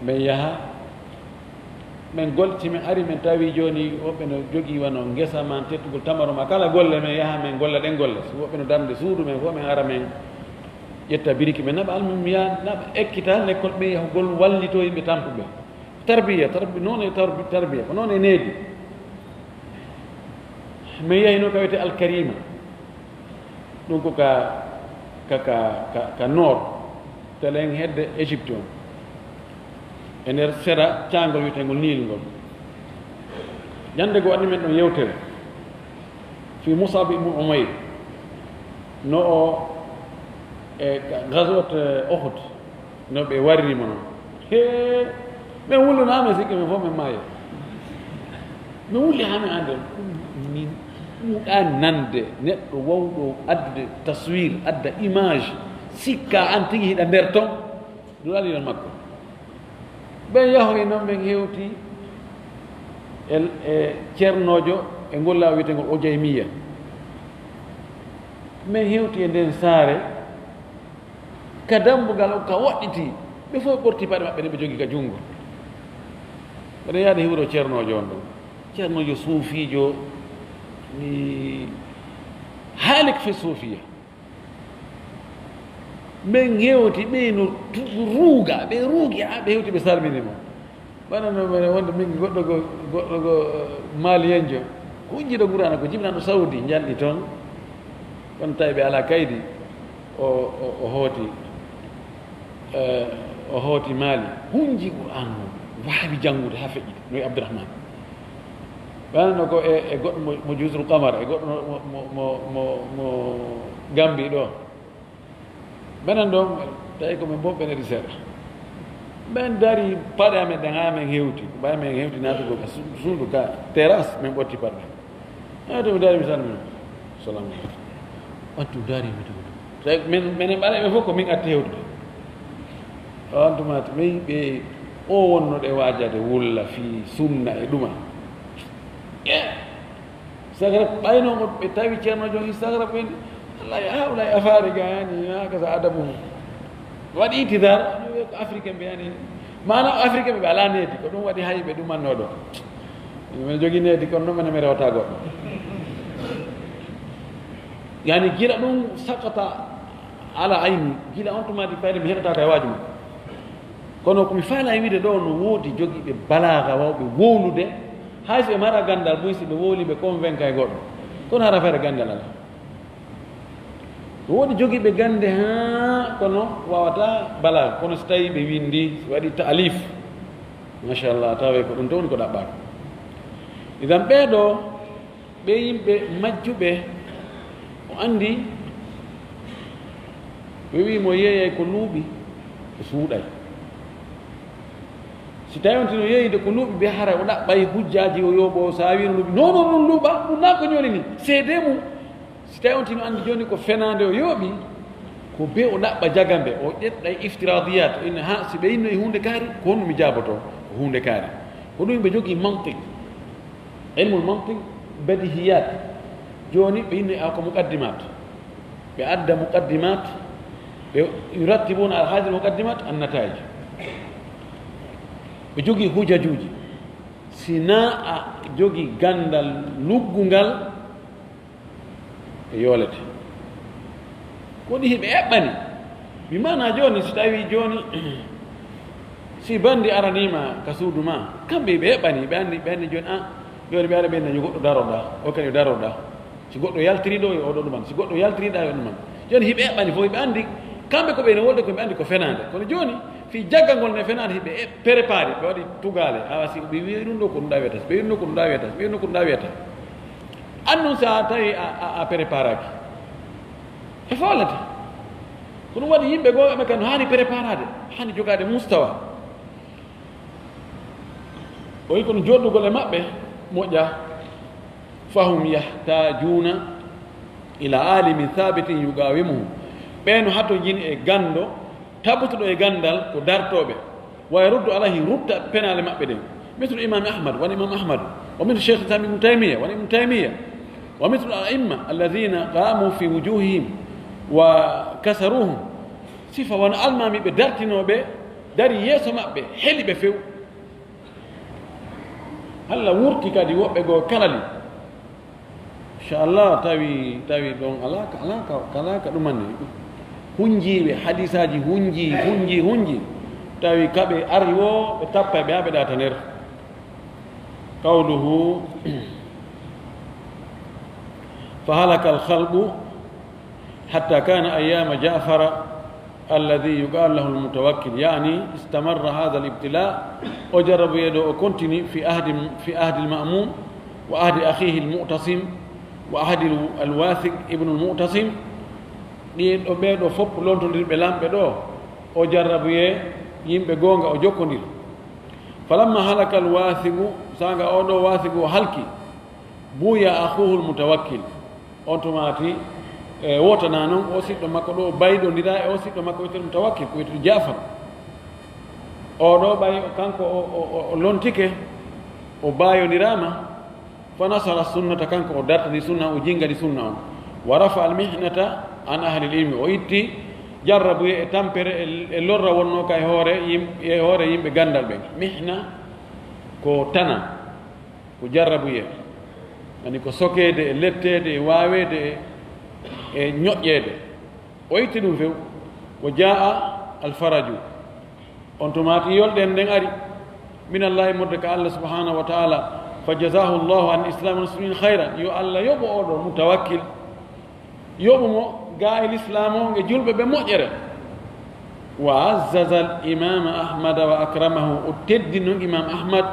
ɓe yaha, ɓen golti, men ari, men tawi jooni woɓɓe no jogii wano ngesa ma, teddugol tamaro ma, kala golle men yaha, men golla ɗen golle. So woɓɓe no darnde suudu, men fof men ara, men ƴetta biriki, men naɓa almum, mi yaha naɓa ekkita lekkol ɓe yahugol wallito yimɓe tampuɓe. Tarbiya, tarbi-, noon e tarbi-, tarbiya, ko noon e needi. Min yahino ka wiyetee Alkarima. Ɗum ko ka, ka, ka, ka, ka nord, telen hedde Égypte on. E nder sera caangol wiyeteengol Nil ngol. Ñande goo waɗi men ɗon yewtere. Fii Mus'ab ibn Umayr. No o e ka-, gazwat, eh, Uhud. No ɓe warri mo non. Hee, min wulluno haa min sikki min fof min maayi. Min wulli haa min anndi min ɗuuɗaa nande neɗɗo wawɗo addude taswir, adda image, sikka an tigi hiɗa nder ton. Ɗum alii non makko. Ɓen yahoyi non, ɓen hewti e, e ceernoojo e ngol laawi wiyeteengol Ujaymiya. Min hewti e nden saare, ka dambugal on ka waɗɗiti, ɓe fof ɓorti paɗe maɓɓe ɗe ɓe jogi ka junngo. Mbeɗa yaade hiwro ceernoojo on ɗon. Ceernoojo suufiijo, mi haalik fi suufiya. Men hewti, ɓe no tu-, ruuga, ɓe ruugi, haa ɓe hewti, ɓe salmini mo. Bana no mene wonde min goɗɗo go, goɗɗo go, eh, Maliyenjo. Hunjiɗo Qur'aana ko jibinaaɗo Saudi, njalɗi toon. Kono tawi ɓe alaa kaydi, o, o, o hooti, eh, o hooti Mali. Hunji Qur'aana o, waawi janngude haa feƴƴi, no e Abdourahmane. Bana no ko e, e goɗɗo mo, mo Juzul Qamar, e goɗɗo mo, mo, mo, mo, mo Gambi ɗo. Menen ɗon, tawi ko min fof ɓen edi seeɗa. Min dari paɗe amen ɗen haa min hewti. Ɓay min hewti naatugol ka su-, suudu ka terrasse, min ɓorti paɗe ɗen. Haa to mi dari, mi salmini. Salamu aleykum. On tuma dari, mi tuma. Tawi min, menen ɓaleeɓe fof ko min atti hewtude. On tuma min ɓe o wonno ɗe waajade wulla fii sunna e ɗuma. Eh! Sagrab, ɓayno ko ɓe tawi ceernoojo on Sagrab en, wallahi, haulai Afariqa, yani, hakaza adabuhum. Waɗi intidar, ko Africain ɓe, yani, maanaam Africain ɓe, ɓe alaa needi, ko ɗum waɗi hay ɓe ɗumanno ɗo. Mene jogii needi, kono noon mene mi rewata goɗɗo. Yani, gila ɗum sakata ala ayni, gila on tuma di fayde mi heɗata ka e waaju mum. Kono ko mi faala e wiide ɗo, no woodi jogiiɓe balaaga wawɓe wowlude, hay so ɓe mara ganndal buy, si ɓe wowli ɓe convainca e goɗɗo. Kono hara feere ganndal alaa. No woodi jogiiɓe gannde haa kono wawata balaaga. Kono si tawi ɓe winndi, si waɗi taalif, machallah, tawa ko ɗum to woni ko ɗaɓɓaaka. Idan ɓee ɗo, ɓe yimɓe majjuɓe, o anndi, ɓe wi'i mo yeeyay ko luuɓi, ko suuɗay. Si tawi on tino yeeyde ko luuɓi, ɓe hara o ɗaɓɓay hujjaaji o yooɓo, sa wiino luuɓi, non, non, ɗum luuɓa, ɗum naa ko ñoli ni, seede mum. Si tawi on tino anndi jooni ko fenaande o yooɓi, ko be o ɗaɓɓa jaga mbe, o ƴeɗɗay iftiradiyat, o inna, ha, si ɓe inno e huunde kaari, ko honno mi jaaboto? Ko huunde kaari. Ko ɗum ɓe jogii mantiq. Ilmul mantiq, badihiyat. Jooni ɓe inno e ko muqaddimat. Ɓe adda muqaddimat, ɓe yurattibuna ala hadhihi muqaddimat an nataij. Ɓe jogii hujajuuji. Si naa a jogii ganndal luggungal, ɓe yoolete. Ko ɗi hiɓe eɓɓani. Mi maana jooni, si tawi jooni, si banndi araniima ka suudu ma, kamɓe ɓe eɓɓani, ɓe anndi, ɓe anndi jooni, a, jooni ɓe ara ɓe nani goɗɗo daroɗa, o kadi daroɗa. Si goɗɗo yaltiri ɗo, yo oɗo ɗuman. Si goɗɗo yaltiri ɗa, yo ɗuman. Jooni hiɓe eɓɓani fof, hiɓe anndi, kamɓe ko ɓe ne wolde ko ɓe anndi ko fenaande. Kono jooni, fii jaggangol ne fenaande, hiɓe e-, préparé, ɓe waɗi tugaale, awa si ɓe wi'i ɗum ɗo ko ɗum ɗa wiyata, si ɓe wi'i ɗum ɗo ko ɗum ɗa wiyata, si ɓe wi'i ɗum ɗo ko ɗum ɗa wiyata. Annun si a tawi a, a, a préparaki. E foolete. Ko ɗum waɗi yimɓe goo, ɓe kan haani préparade, haani jogaade mustawa. O wi'i kono joɗɗugol e maɓɓe moƴƴa. Fahum yahtajuuna ila alimin thabitin yuqawimuhum. Ɓe no hatojini e ganndo, tabutuɗo e ganndal ko dartooɓe. Wa yaruddu alayhim, rutta penaale maɓɓe ɗen. Mislu Imam Ahmad, wano Imam Ahmad. Wa mislu Cheikh Islam Ibn Taymiya, wano Ibn Taymiya. Wa mislu al a'imma alladhina qamu fi wujuhihim wa kasaruhum. Sifa wano almaami ɓe dartinooɓe, dari yeeso maɓɓe, heli ɓe few. Alla wurti kadi woɓɓe goo kalali. Inchallah, tawi, tawi ɗon alaa ka, alaa ka, alaa ka ɗumanne. Hunjiiɓe, hadiisaaji hunji, hunji, hunji. Tawi kaɓe ari wo, ɓe tappay ɓe haa ɓe ɗaata nder. Qawluhu, فهلك الخلق حتى كان أيام جعفر الذي يقال له المتوكل، يعني استمر هذا الابتلاء، o jarrabuyeeɗo o continue في عهد، في عهد المأمون وعهد أخيه المعتصم وعهد الواثق ابن المعتصم. Ɗiin ɗo ɓee ɗo fof lontondirɓe lamɓe ɗo, o jarrabuyee yimɓe goonga, o jokkondir. فلما هلك الواثق، saanga o ɗo Waathiqu o halki, buya akhuhu المتوكل. On tumaati, e, wotana non, o siɗɗo makko ɗo, o bayɗondira e o siɗɗo makko wiyetee Mutawakkil, ko wiyetee Jaafar. O ɗo ɓay, kanko o, o, o, o lontike, o bayondiraama, fa nasara sunnata, kanko o dartani sunna, o jingani sunna on. Wa rafa al mihnata an ahli al ilmi, o itti jarrabuye e tampere e, e lorra wonno ka e hoore yim-, e hoore yimɓe ganndal ɓen. Mihna ko tana. Ko jarrabuye, ani ko sokeede e letteede e waaweede e, e ñoƴƴeede. O itti ɗum few. Wa jaa al faraju. On tumaati yolɗen nden ari. Min Allahi, modde ka Allah subhanahu wa ta'ala. Fa jazahu Allahu an islam muslimin khayran. Yo Allah yoɓo oɗo mutawakkil. Yoɓu mo gaa e lislaam o e julɓe ɓe moƴƴere. Wa azzaza al imama Ahmada wa akramahu, o teddi non Imam Ahmad,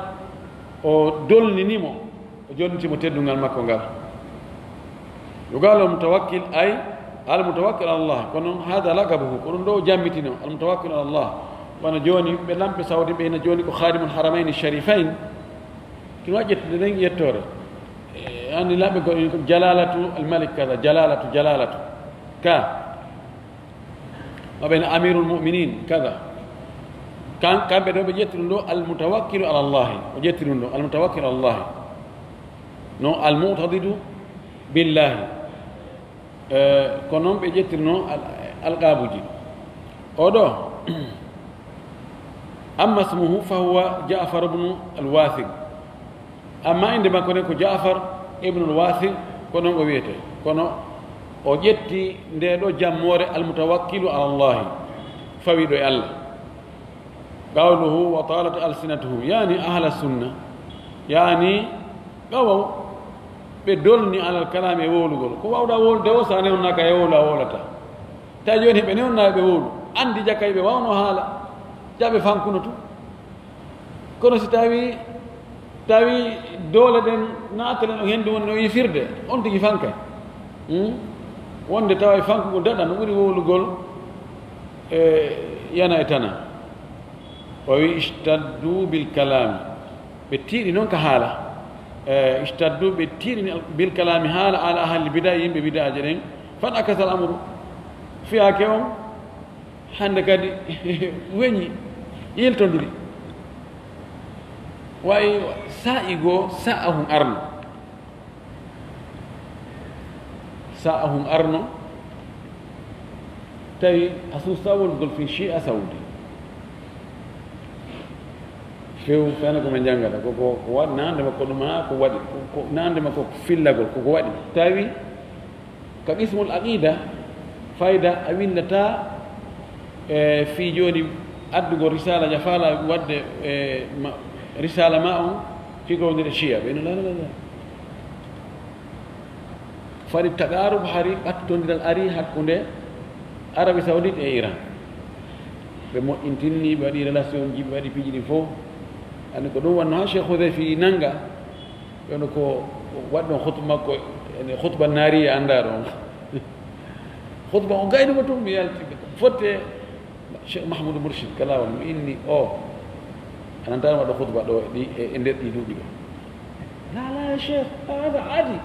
o dolnini mo, o jonniti mo teddungal makko ngal. Yuqalu al mutawakkil, ay al mutawakkil ala Allah, kono hada laqabuhu, ko ɗum ɗo o jammitino, al mutawakkil ala Allah. Wano jooni ɓe lamɓe Saudi ɓe ina jooni ko khadimul haramayni sharifayn, kino ƴettude nden yettoore. E, anndi lamɓe ko, ko jalalatu al malik kaza, jalalatu, jalalatu. Ka. Maɓɓe no amirul mu'minin kaza. Kan-, kamɓe ɗo ɓe ƴetti ɗum ɗo al mutawakkilu ala Allahi. O ƴetti ɗum ɗo al mutawakkilu ala Allahi. No al mu'tadidu billahi. E, ko noon ɓe ƴettirno al-, alqaabuji. Oɗo, amma ismuhu fa huwa Ja'far ibn al-Wathiq. Amma innde makko nden ko Ja'far ibn al-Wathiq, ko noon o wiyetee. Kono o ƴetti nde ɗo jammoore al-mutawakkilu ala Allahi, fawiiɗo e Allah. Qawluhu wa talat alsinatuhum, yani ahla sunna, yani ɓawo ɓe dolni alal kalami e wowlugol. Ko wawɗa wowlude o, sa newnaka e wowlu a wowlata. Tawi joni ɓe newna ɓe wowlu, andi jakay ɓe wawno haala, jaɓe fankuno tun. Kono si tawi, tawi doole ɗen naatalen o hendu woni no yifirde, on tigi fankay. Hmm? Wonde tawa e fankugol daɗa no ɓuri wowlugol e yana e tana. O wi, "Ishtaddu bil kalami." Ɓe tiiɗi noon ka haala. E, "Ishtaddu", ɓe tiiɗini al-, "bil kalami", haala, "ala ahli bida", yimɓe bidaaje ɗen. "Fan akasal amru", fiyaake on, hannde kadi weñi, yiltondiri. Wayi sa'i goo, sa'ahum arno. Sa'ahum arno, tawi a suusa wonugol fii Shi'a Saudi. Few fena ko ɓe njanngata, ko, ko, ko waɗi nande makko ɗum, haa ko waɗi, ko, ko nande makko ko fillagol, ko, ko waɗi. Tawi ka qismul aqida, fayda a winndata E fii jooni addugol risala ja faala wadde e ma- risala ma on fii ko wonde shiya ɓe no lala lala. Fari tagarub hari ɓattondiral ari hakkunde Arabie Saoudite e Iran. Ɓe moƴƴintinni, ɓe waɗi relation ji, ɓe waɗi piiji ɗin fof. Anndi ko ɗum wanno ha Cheikh Hudayfi nanga. Ɓe no ko waɗi ɗon khutba makko, ene khutba nariya annda ɗon. Khutba o gayni mo tun mi yalti. Fotte Cheikh Mahmoud Mourchid kala won mi inni o. Ananta waɗo khutba ɗo ɗi e e nder ɗi duuɓi ɗo. La la ya Cheikh, hada adi.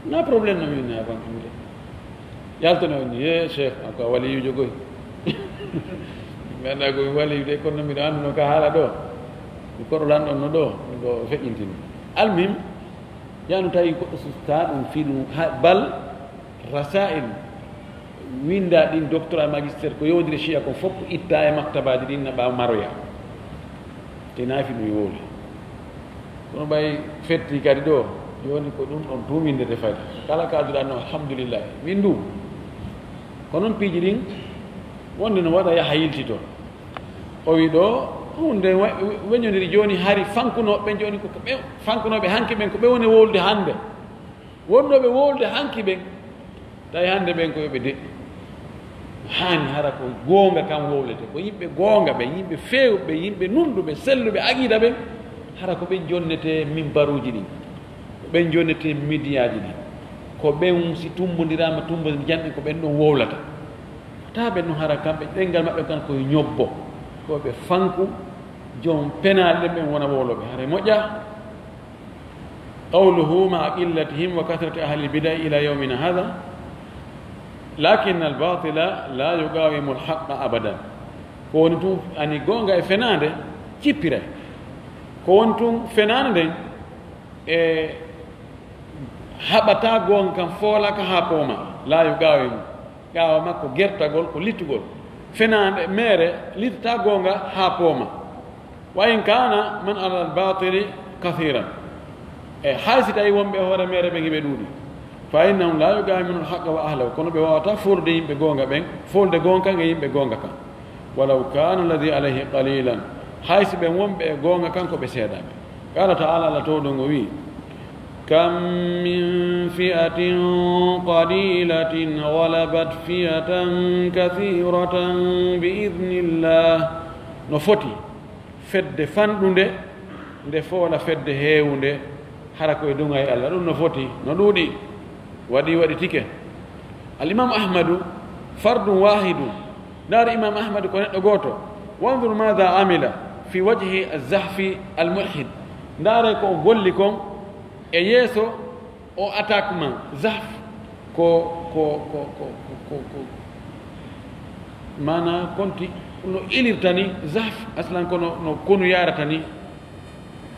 Na problème no min na ban ɗum de. Yaltono ni he Cheikh ko waliyujo goy. Mi annda ko waliyude kono miɗo annduno ka haala ɗo. Mi koɗo lanɗon no ɗo ɗo feƴƴintini. Almuhim, yanu tawi goɗɗo susta ɗum fii ɗum ha- bal rasail winda ɗin doctorat magistère ko yowdiri shiya kon fof ko itta e maktabaji ɗin na ɓaawa maroya. Te nafi ɗum yowli. Kono ɓay fetti kadi ɗo, jooni ko ɗum ɗon tumindete fayda. Kala ka duɗanno alhamdulillah. Min du. Ko noon piiji ɗin wonde no waɗa yaha yiltito. O wi ɗo hunde we- we- weñodiri jooni hari fankunooɓe ɓen jooni ko ɓe fankunooɓe hanki ɓen ko ɓe woni wowlude hannde. Wonnooɓe wowlude hanki ɓen tawi hannde ɓen ko yoɓe deƴƴi. Haani hara ko goonga kam wowlete, ko yimɓe goonga ɓen, yimɓe feewɓe, yimɓe nunɗuɓe, selluɓe, aqiida ɓen, hara ko ɓen jonnete mimbaruuji ɗin, ko ɓen jonnete midiyaaji ɗin, ko ɓen si tumbondiraama tumbondiri janɗi ko ɓen ɗon wowlata. Taa ɓen ɗon hara kamɓe ɗenngal maɓɓe kan koye ñobbo, ko ɓe fanku, joom penaali ɗen ɓen wona wowlooɓe, hara moƴƴa. قوله مع قلتهم وكثرة أهل البدع إلى يومنا هذا، لكن الباطل لا يقاوم الحق أبدا. Ko woni tun ani goonga e fenaande cippiray. Ko woni tun fenaande nden e haɓata goonga kan foolaka haa pooma. La yuqawimu. Ɓaawo makko gertagol ko litugol. Fenaande meere litata goonga haa pooma. Wa in kana man ala al-batili kathiran. E hay si tawi wonɓe e hoore meere ɓen hiɓe ɗuuɗi. Fa innahum la yuqawimuna al-haqqa wa ahlahu. Kono ɓe wawata foolude yimɓe goonga ɓen, foolude goonga kan e yimɓe goonga kan. Walaw kana alladhi alayhi qalilan. Hay si ɓen wonɓe e goonga kan ko ɓe seeɗaaɓe. Qala ta'ala, Allah towɗo ngo wi, كم من فئة قليلة غلبت فئة كثيرة بإذن الله. No foti fedde fanɗunde nde foola fedde heewunde, hara ko e duŋay Allah. Ɗum no foti, no ɗuuɗi, waɗi waɗi tike. Al Imam Ahmadu, fardun wahidun. Ndaar Imam Ahmadu ko neɗɗo gooto. Wanzur maada amila fi wajhi zahfi al mulhid. Ndaare ko o golli kon e yeeso o attaquement. Zahf ko ko ko ko ko ko mana konti no ilirta ni. Zahf aslan kono no konu yarata ni.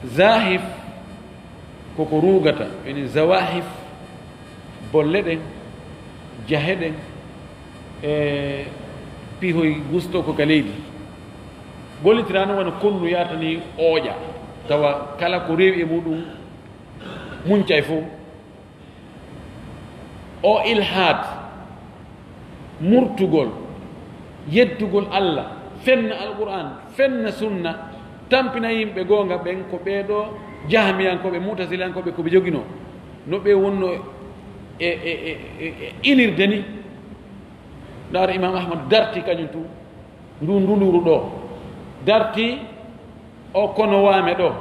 Zahif koko ruugata, ene zawahif, bolle ɗen, jahe ɗen, e pihoy gusto ko ka leydi. Gollitirano wona konnu yatani ooƴa, tawa kala ko rewi e muɗum muncay fof. O ilhaad, murtugol, yeddugol Allah, fenna Alqur'an, fenna sunna, tampina yimɓe goonga ɓen ko ɓee ɗo jahmiyankooɓe, mu'tazilankooɓe ko ɓe joginoo, no ɓe wonno e e e e e ilirde ni. Ndaara Imam Ahmad darti kañum tun ndu nduluru ɗo, darti o kono waame ɗo,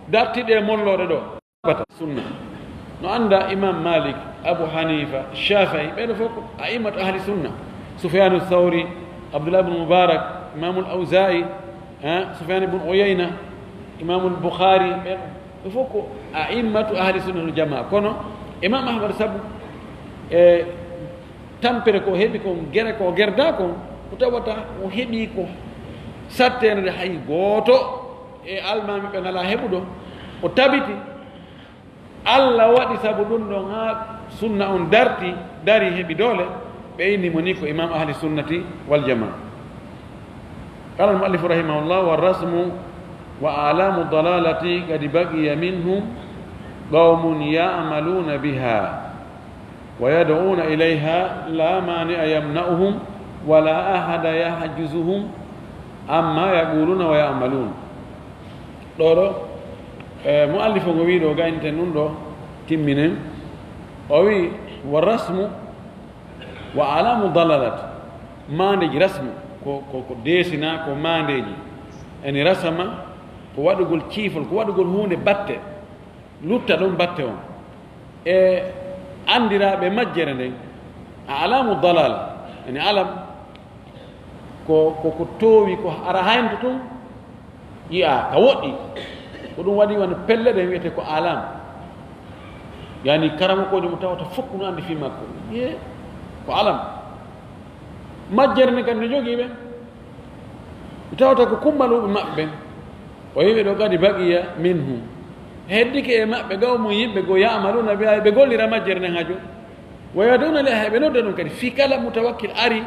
darti ɗe mollooɗe ɗo. Bata sunna. No annda Imam Malik, Abu Hanifa, Shafi'i, ɓeɗo fof ko a'immatu ahli sunna. Sufyanu Thawri, Abdullah ibn Mubarak, Imamul Awza'i, eh, Sufyan ibn Uyayna, Imamul Bukhari, ɓeɗo fof ko a'immatu ahli sunna wal jamaa. Kono Imam Ahmad sabu e tampere ko heɓi kon, gere ko gerda kon, ko tawata o heɓi ko satteende hay gooto e almaami ɓe ngalaa heɓuɗo, o tabiti. Allah waɗi sabu ɗum ɗon haa sunna on darti, dari, heɓi doole, ɓe inni mo ni ko Imam Ahli Sunnati wal Jamaa. قال المؤلف رحمه الله: والرسم وأعلام الضلالة قد بقي منهم قوم يعملون بها ويدعون إليها لا مانع يمنعهم ولا أحد يحجزهم عما يقولون ويعملون. Ɗo ɗo, e, muallifo ngo wii ɗo, gaynten ɗum ɗo, timminen. O wii, "والرسم وأعلام الضلالة." Maandeeji, rasmu, ko, ko, ko deesina, ko maandeeji. Yani rasama, ko waɗugol ciifol, ko waɗugol huunde batte, lutta ɗum batte on. E anndiraaɓe majjere nden, أعلام الضلالة, yani alam, ko, ko, ko toowi, ko ara haynto tun, yi'a ka woɗɗi. Ko ɗum waɗi wano pelle ɗen wiyete ko alam. Yani karamokoojo mo tawata fof no anndi fii makko. Ye, ko alam. Majjere nden kadi no jogii ɓe. Mi tawata ko kummaluuɓe maɓɓe ɓen. O wi'i ɓe ɗo kadi, "بقي منهم." Heddike e maɓɓe, قوم, yimɓe goo, "يعملون بها", ɓe gollira majjere nden haa jooni. "ويدعون إليها", ɓe nodda ɗum kadi. Fii kala mutawakkil ari,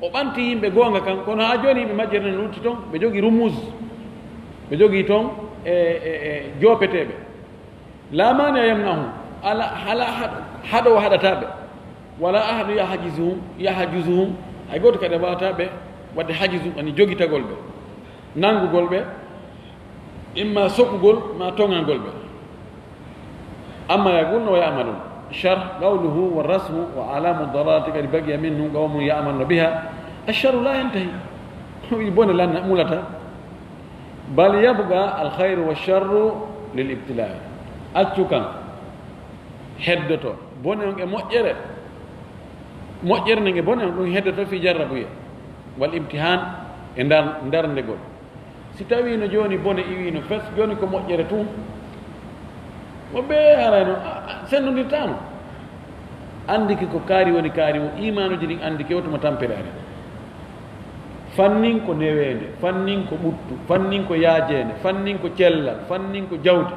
o ɓanti yimɓe goonga kan, kono haa jooni yimɓe majjere nden lutti ton, ɓe jogii rumuuz, ɓe jogii ton e, e, e joopeteeɓe. "لا مانع يمنعهم", ala, ala haɗ-, haɗoowo haɗataa ɓe. "ولا أحد يحجزهم، يحجزهم", hay gooto kadi waawataa ɓe waɗde hajzu, yani jogitagol ɓe, nanngugol ɓe, imma sokugol, ma toŋangol ɓe. "عما يقولون ويعملون". Sharh, قوله: "والرسم وأعلام الضلالة قد بقي منهم قوم يعملون بها، الشر لا ينتهي." Wi bone lan mulataa. "بل يبقى الخير والشر للابتلاء." Accu kan heddoto, bone on e moƴƴere, moƴƴere nden e bone on, ɗum heddoto fii jarrabuye, والامتحان, e ndar-, ndarndegol. Si tawiino jooni bone iwiino fes, jooni ko moƴƴere tun, mo ɓe harayno, a, a, sennondirtaano. Anndike ko kaari woni kaari, mo iimaanuuji ɗin anndike, o tuma tampere ari. Fannin ko neweende, fannin ko ɓuttu, fannin ko yaajeende, fannin ko cellal, fannin ko jawdi.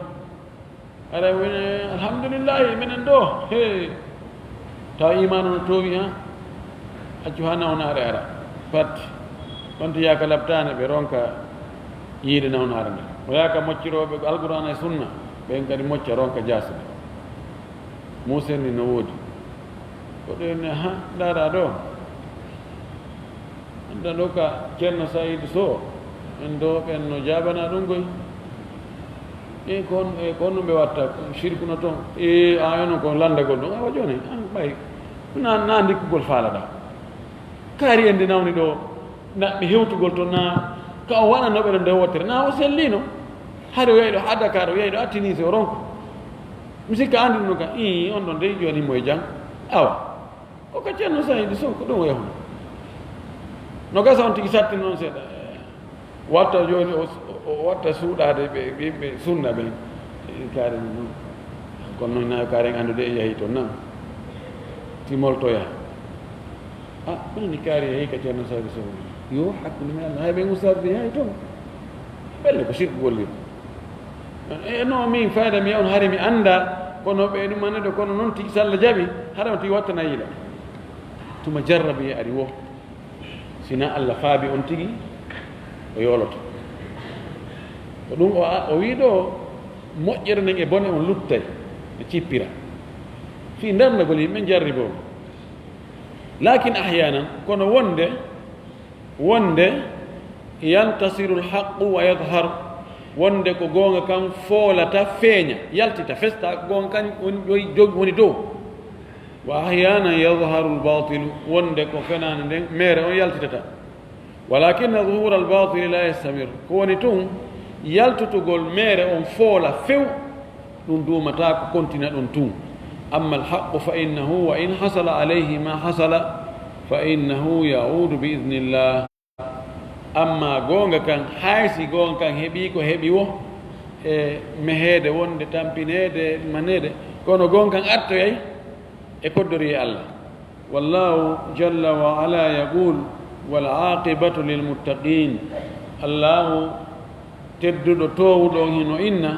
Aɗa woni, "Alhamdulillahi, minen ɗo, he." Tawa iimaanu no toowi, han? Accu haa nawnaare ara. Pat. On to yaaka labtaane, ɓe ronka yiide nawnaare nden. O yaaka moccirooɓe Alqur'aana e Sunna, ɓen kadi mocca ronka jaasi ɓe. Muusen ni no woodi. Ko ɗo ne, ha, ndaara ɗo. Annda ɗo ka Ceerno Sayidu Sow, en ɗo ɓen no jaabana ɗum koy. E kon, e kon no ɓe watta, shirku no ton. E, a, eno ko lanndagol ɗum. Awa jooni, an ɓay, na, na ndikkugol faalaɗaa. Kaari en ndi nawni ɗo, naɓɓi hewtugol to, na ka o waɗanno ɓe ɗo nde wootere, na o sellino. Hari o yahi ɗo ha Dakar, o yahi ɗo ha Tunisie, o ronko. Mi sikka anndi ɗum ka, ii, on ɗon dey jooni mo e jam. Awa. Ko ka Ceerno Saydu Sow, ko ɗum o yahunoo. No gasa on tigi sattin noon seeɗa. Watta jooni o, o, o watta suuɗaade ɓe, ɓe, ɓe sunna ɓen. E kaari mum noon. Kono noon nayo kaari en anndude en yahi toon na. Timoltoya. A, ɗum ni kaari yahi ka Ceerno Saydu Sow. Yo, hakkunde men Allah, hay ɓe ustaas ɓe yahi toon. Ɓelle ko sirku gollirta. E, no, min fayda mi on hari mi annda, kono ɓe ɗum annda, kono noon tigi salla jaɓi, hara on tigi wattana yiila. Tuma jarrabi ari wo. Sina Allah faabi on tigi, o yooloto. Ko ɗum o, o wii ɗo, moƴƴere nden e bone on luttay, e cippira. Fii ndarndagol yimɓe jarriboo. Lakin ahyaanan, kono wonde, wonde, yantasirul haqqu wa yadhar, wonde ko goonga kan foolata, feeña, yaltita, festa, ko goonga kan woni, woni, woni dow. Wa ahyaanan yadharul baatilu, wonde ko fenaande nden, meere on yaltitata. Walakinna dhuhural baatili la yastamir, ko woni tun, yaltutugol meere on foola few, ɗum duumataa ko kontina ɗum tun. Amma alhaqqu fa innahu wa in hasala alayhi ma hasala, fa innahu yaudu bi idnillah. Amma goonga kan, hay si goonga kan heɓii ko heɓi wo, e meheede wonde, tampineede, maneede, kono goonga kan artoyay e koddoriyee Allah. Wallahu jalla wa ala yaqul, "Wal aqibatu lil muttaqin." Allahu tedduɗo toowuɗo on hino inna,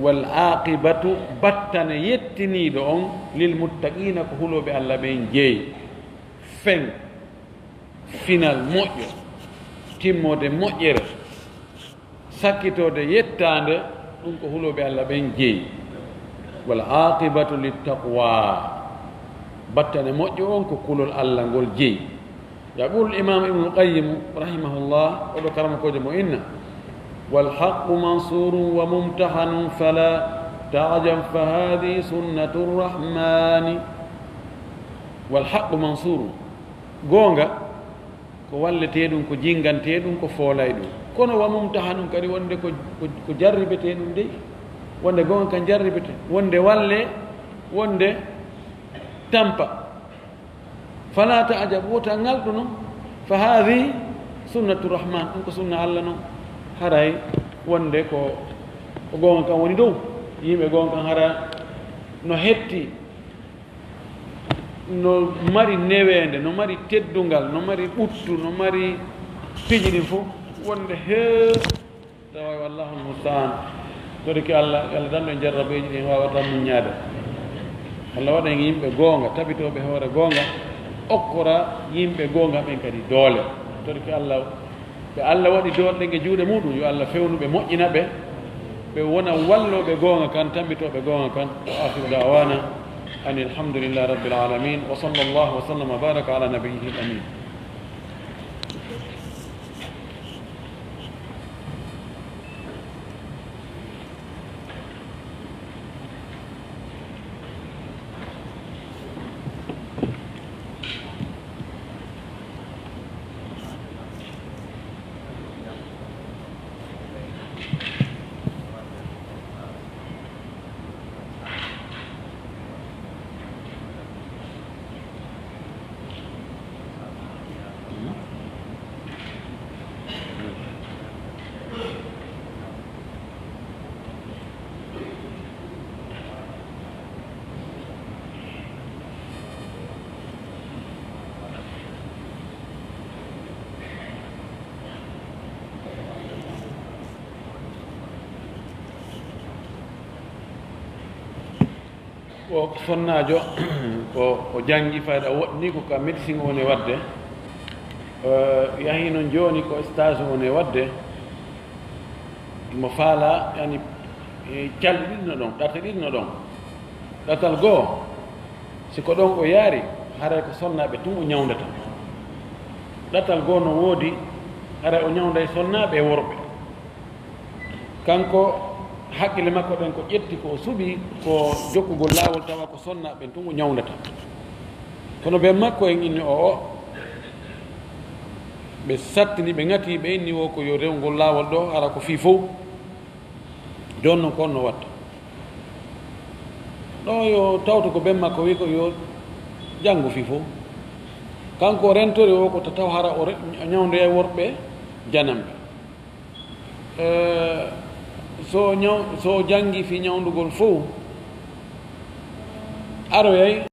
"Wal aqibatu", battane yettiniiɗo on, "lil muttaqina", ko hulooɓe Allah ɓen jeyi. Fen, final moƴƴo, timmoode moƴƴere, sakkitoode yettaande, ɗum ko hulooɓe Allah ɓen jeyi. "Wal aqibatu lit taqwa." Battane moƴƴo on ko kulol Allah ngol jeyi. Yaqulu Imam Ibnul Qayyim rahimahullah, oɗo karamokoojo mo inna: "Wal haqqu mansurun wa mumtahanun fala ta'jab fa hadhihi sunnatu rahmani." Wal haqqu mansurun. Goonga ko walletee ɗum, ko jingantee ɗum, ko foolay ɗum. Kono wa mumtahanun kadi wonde ko, ko, ko jarribetee ɗum dey. Wonde goonga kan jarribetee. Wonde wallee, wonde tampa. Fala ta'jab, wota ngalɗu non. Fa hadhihi sunnatu rahman, ɗum ko sunna Allah non. Haray wonde ko, ko goonga kan woni dow. Yimɓe goonga kan hara no hetti, no mari neweende, no mari teddungal, no mari ɓuttu, no mari piiji ɗin fof. Wonde he tawa, wallahu almustaan. Toriki Allah, Allah danɗo en jarrabeeji ɗin wawata muññaade. Allah waɗa en yimɓe goonga, tabitooɓe hoore goonga, okkora yimɓe goonga ɓen kadi doole. Toriki Allah, ɓe Allah waɗi doole ɗen e juuɗe muɗum, yo Allah fewnu ɓe, moƴƴina ɓe, ɓe wona wallooɓe goonga kan, tambitooɓe goonga kan. Wa akhiru da'wana anil hamdulillahi rabbil alamin. Wa sallallahu wa sallama wa baraka ala nabiyyihil amin. O sonnaajo, ko, o janngi fayda, o woɗɗini ko ka médecine o woni waɗde. Eh, yahi noon jooni ko stage o woni waɗde. Mo faala, yani, e calɗi ɗiɗi no ɗon, ɗate ɗiɗi no ɗon. Ɗatal goo, si ko ɗon o yaari, haray ko sonnaaɓe tun o ñawndata. Ɗatal goo no woodi, haray o ñawnday sonnaaɓe e worɓe. Kanko, hakkille makko ɗen ko ƴetti, ko o suɓi ko jokkugol laawol, tawa ko sonnaaɓe ɓen tun o ñawndata. Kono ɓen makko en inni o, o, ɓe sattini, ɓe ŋati, ɓe inni o ko yo rew ngol laawol ɗo, hara ko fii fow. Jooni non ko on no watta. Ɗo yo tawto ko ɓen makko wi ko yo janngu fii fow. Kanko o rentori o ko ta-, taw hara o re-, ñawndoyay worɓe jananɓe. Eh, so ñaw-, so janngi fii ñawndugol fow, aroyay.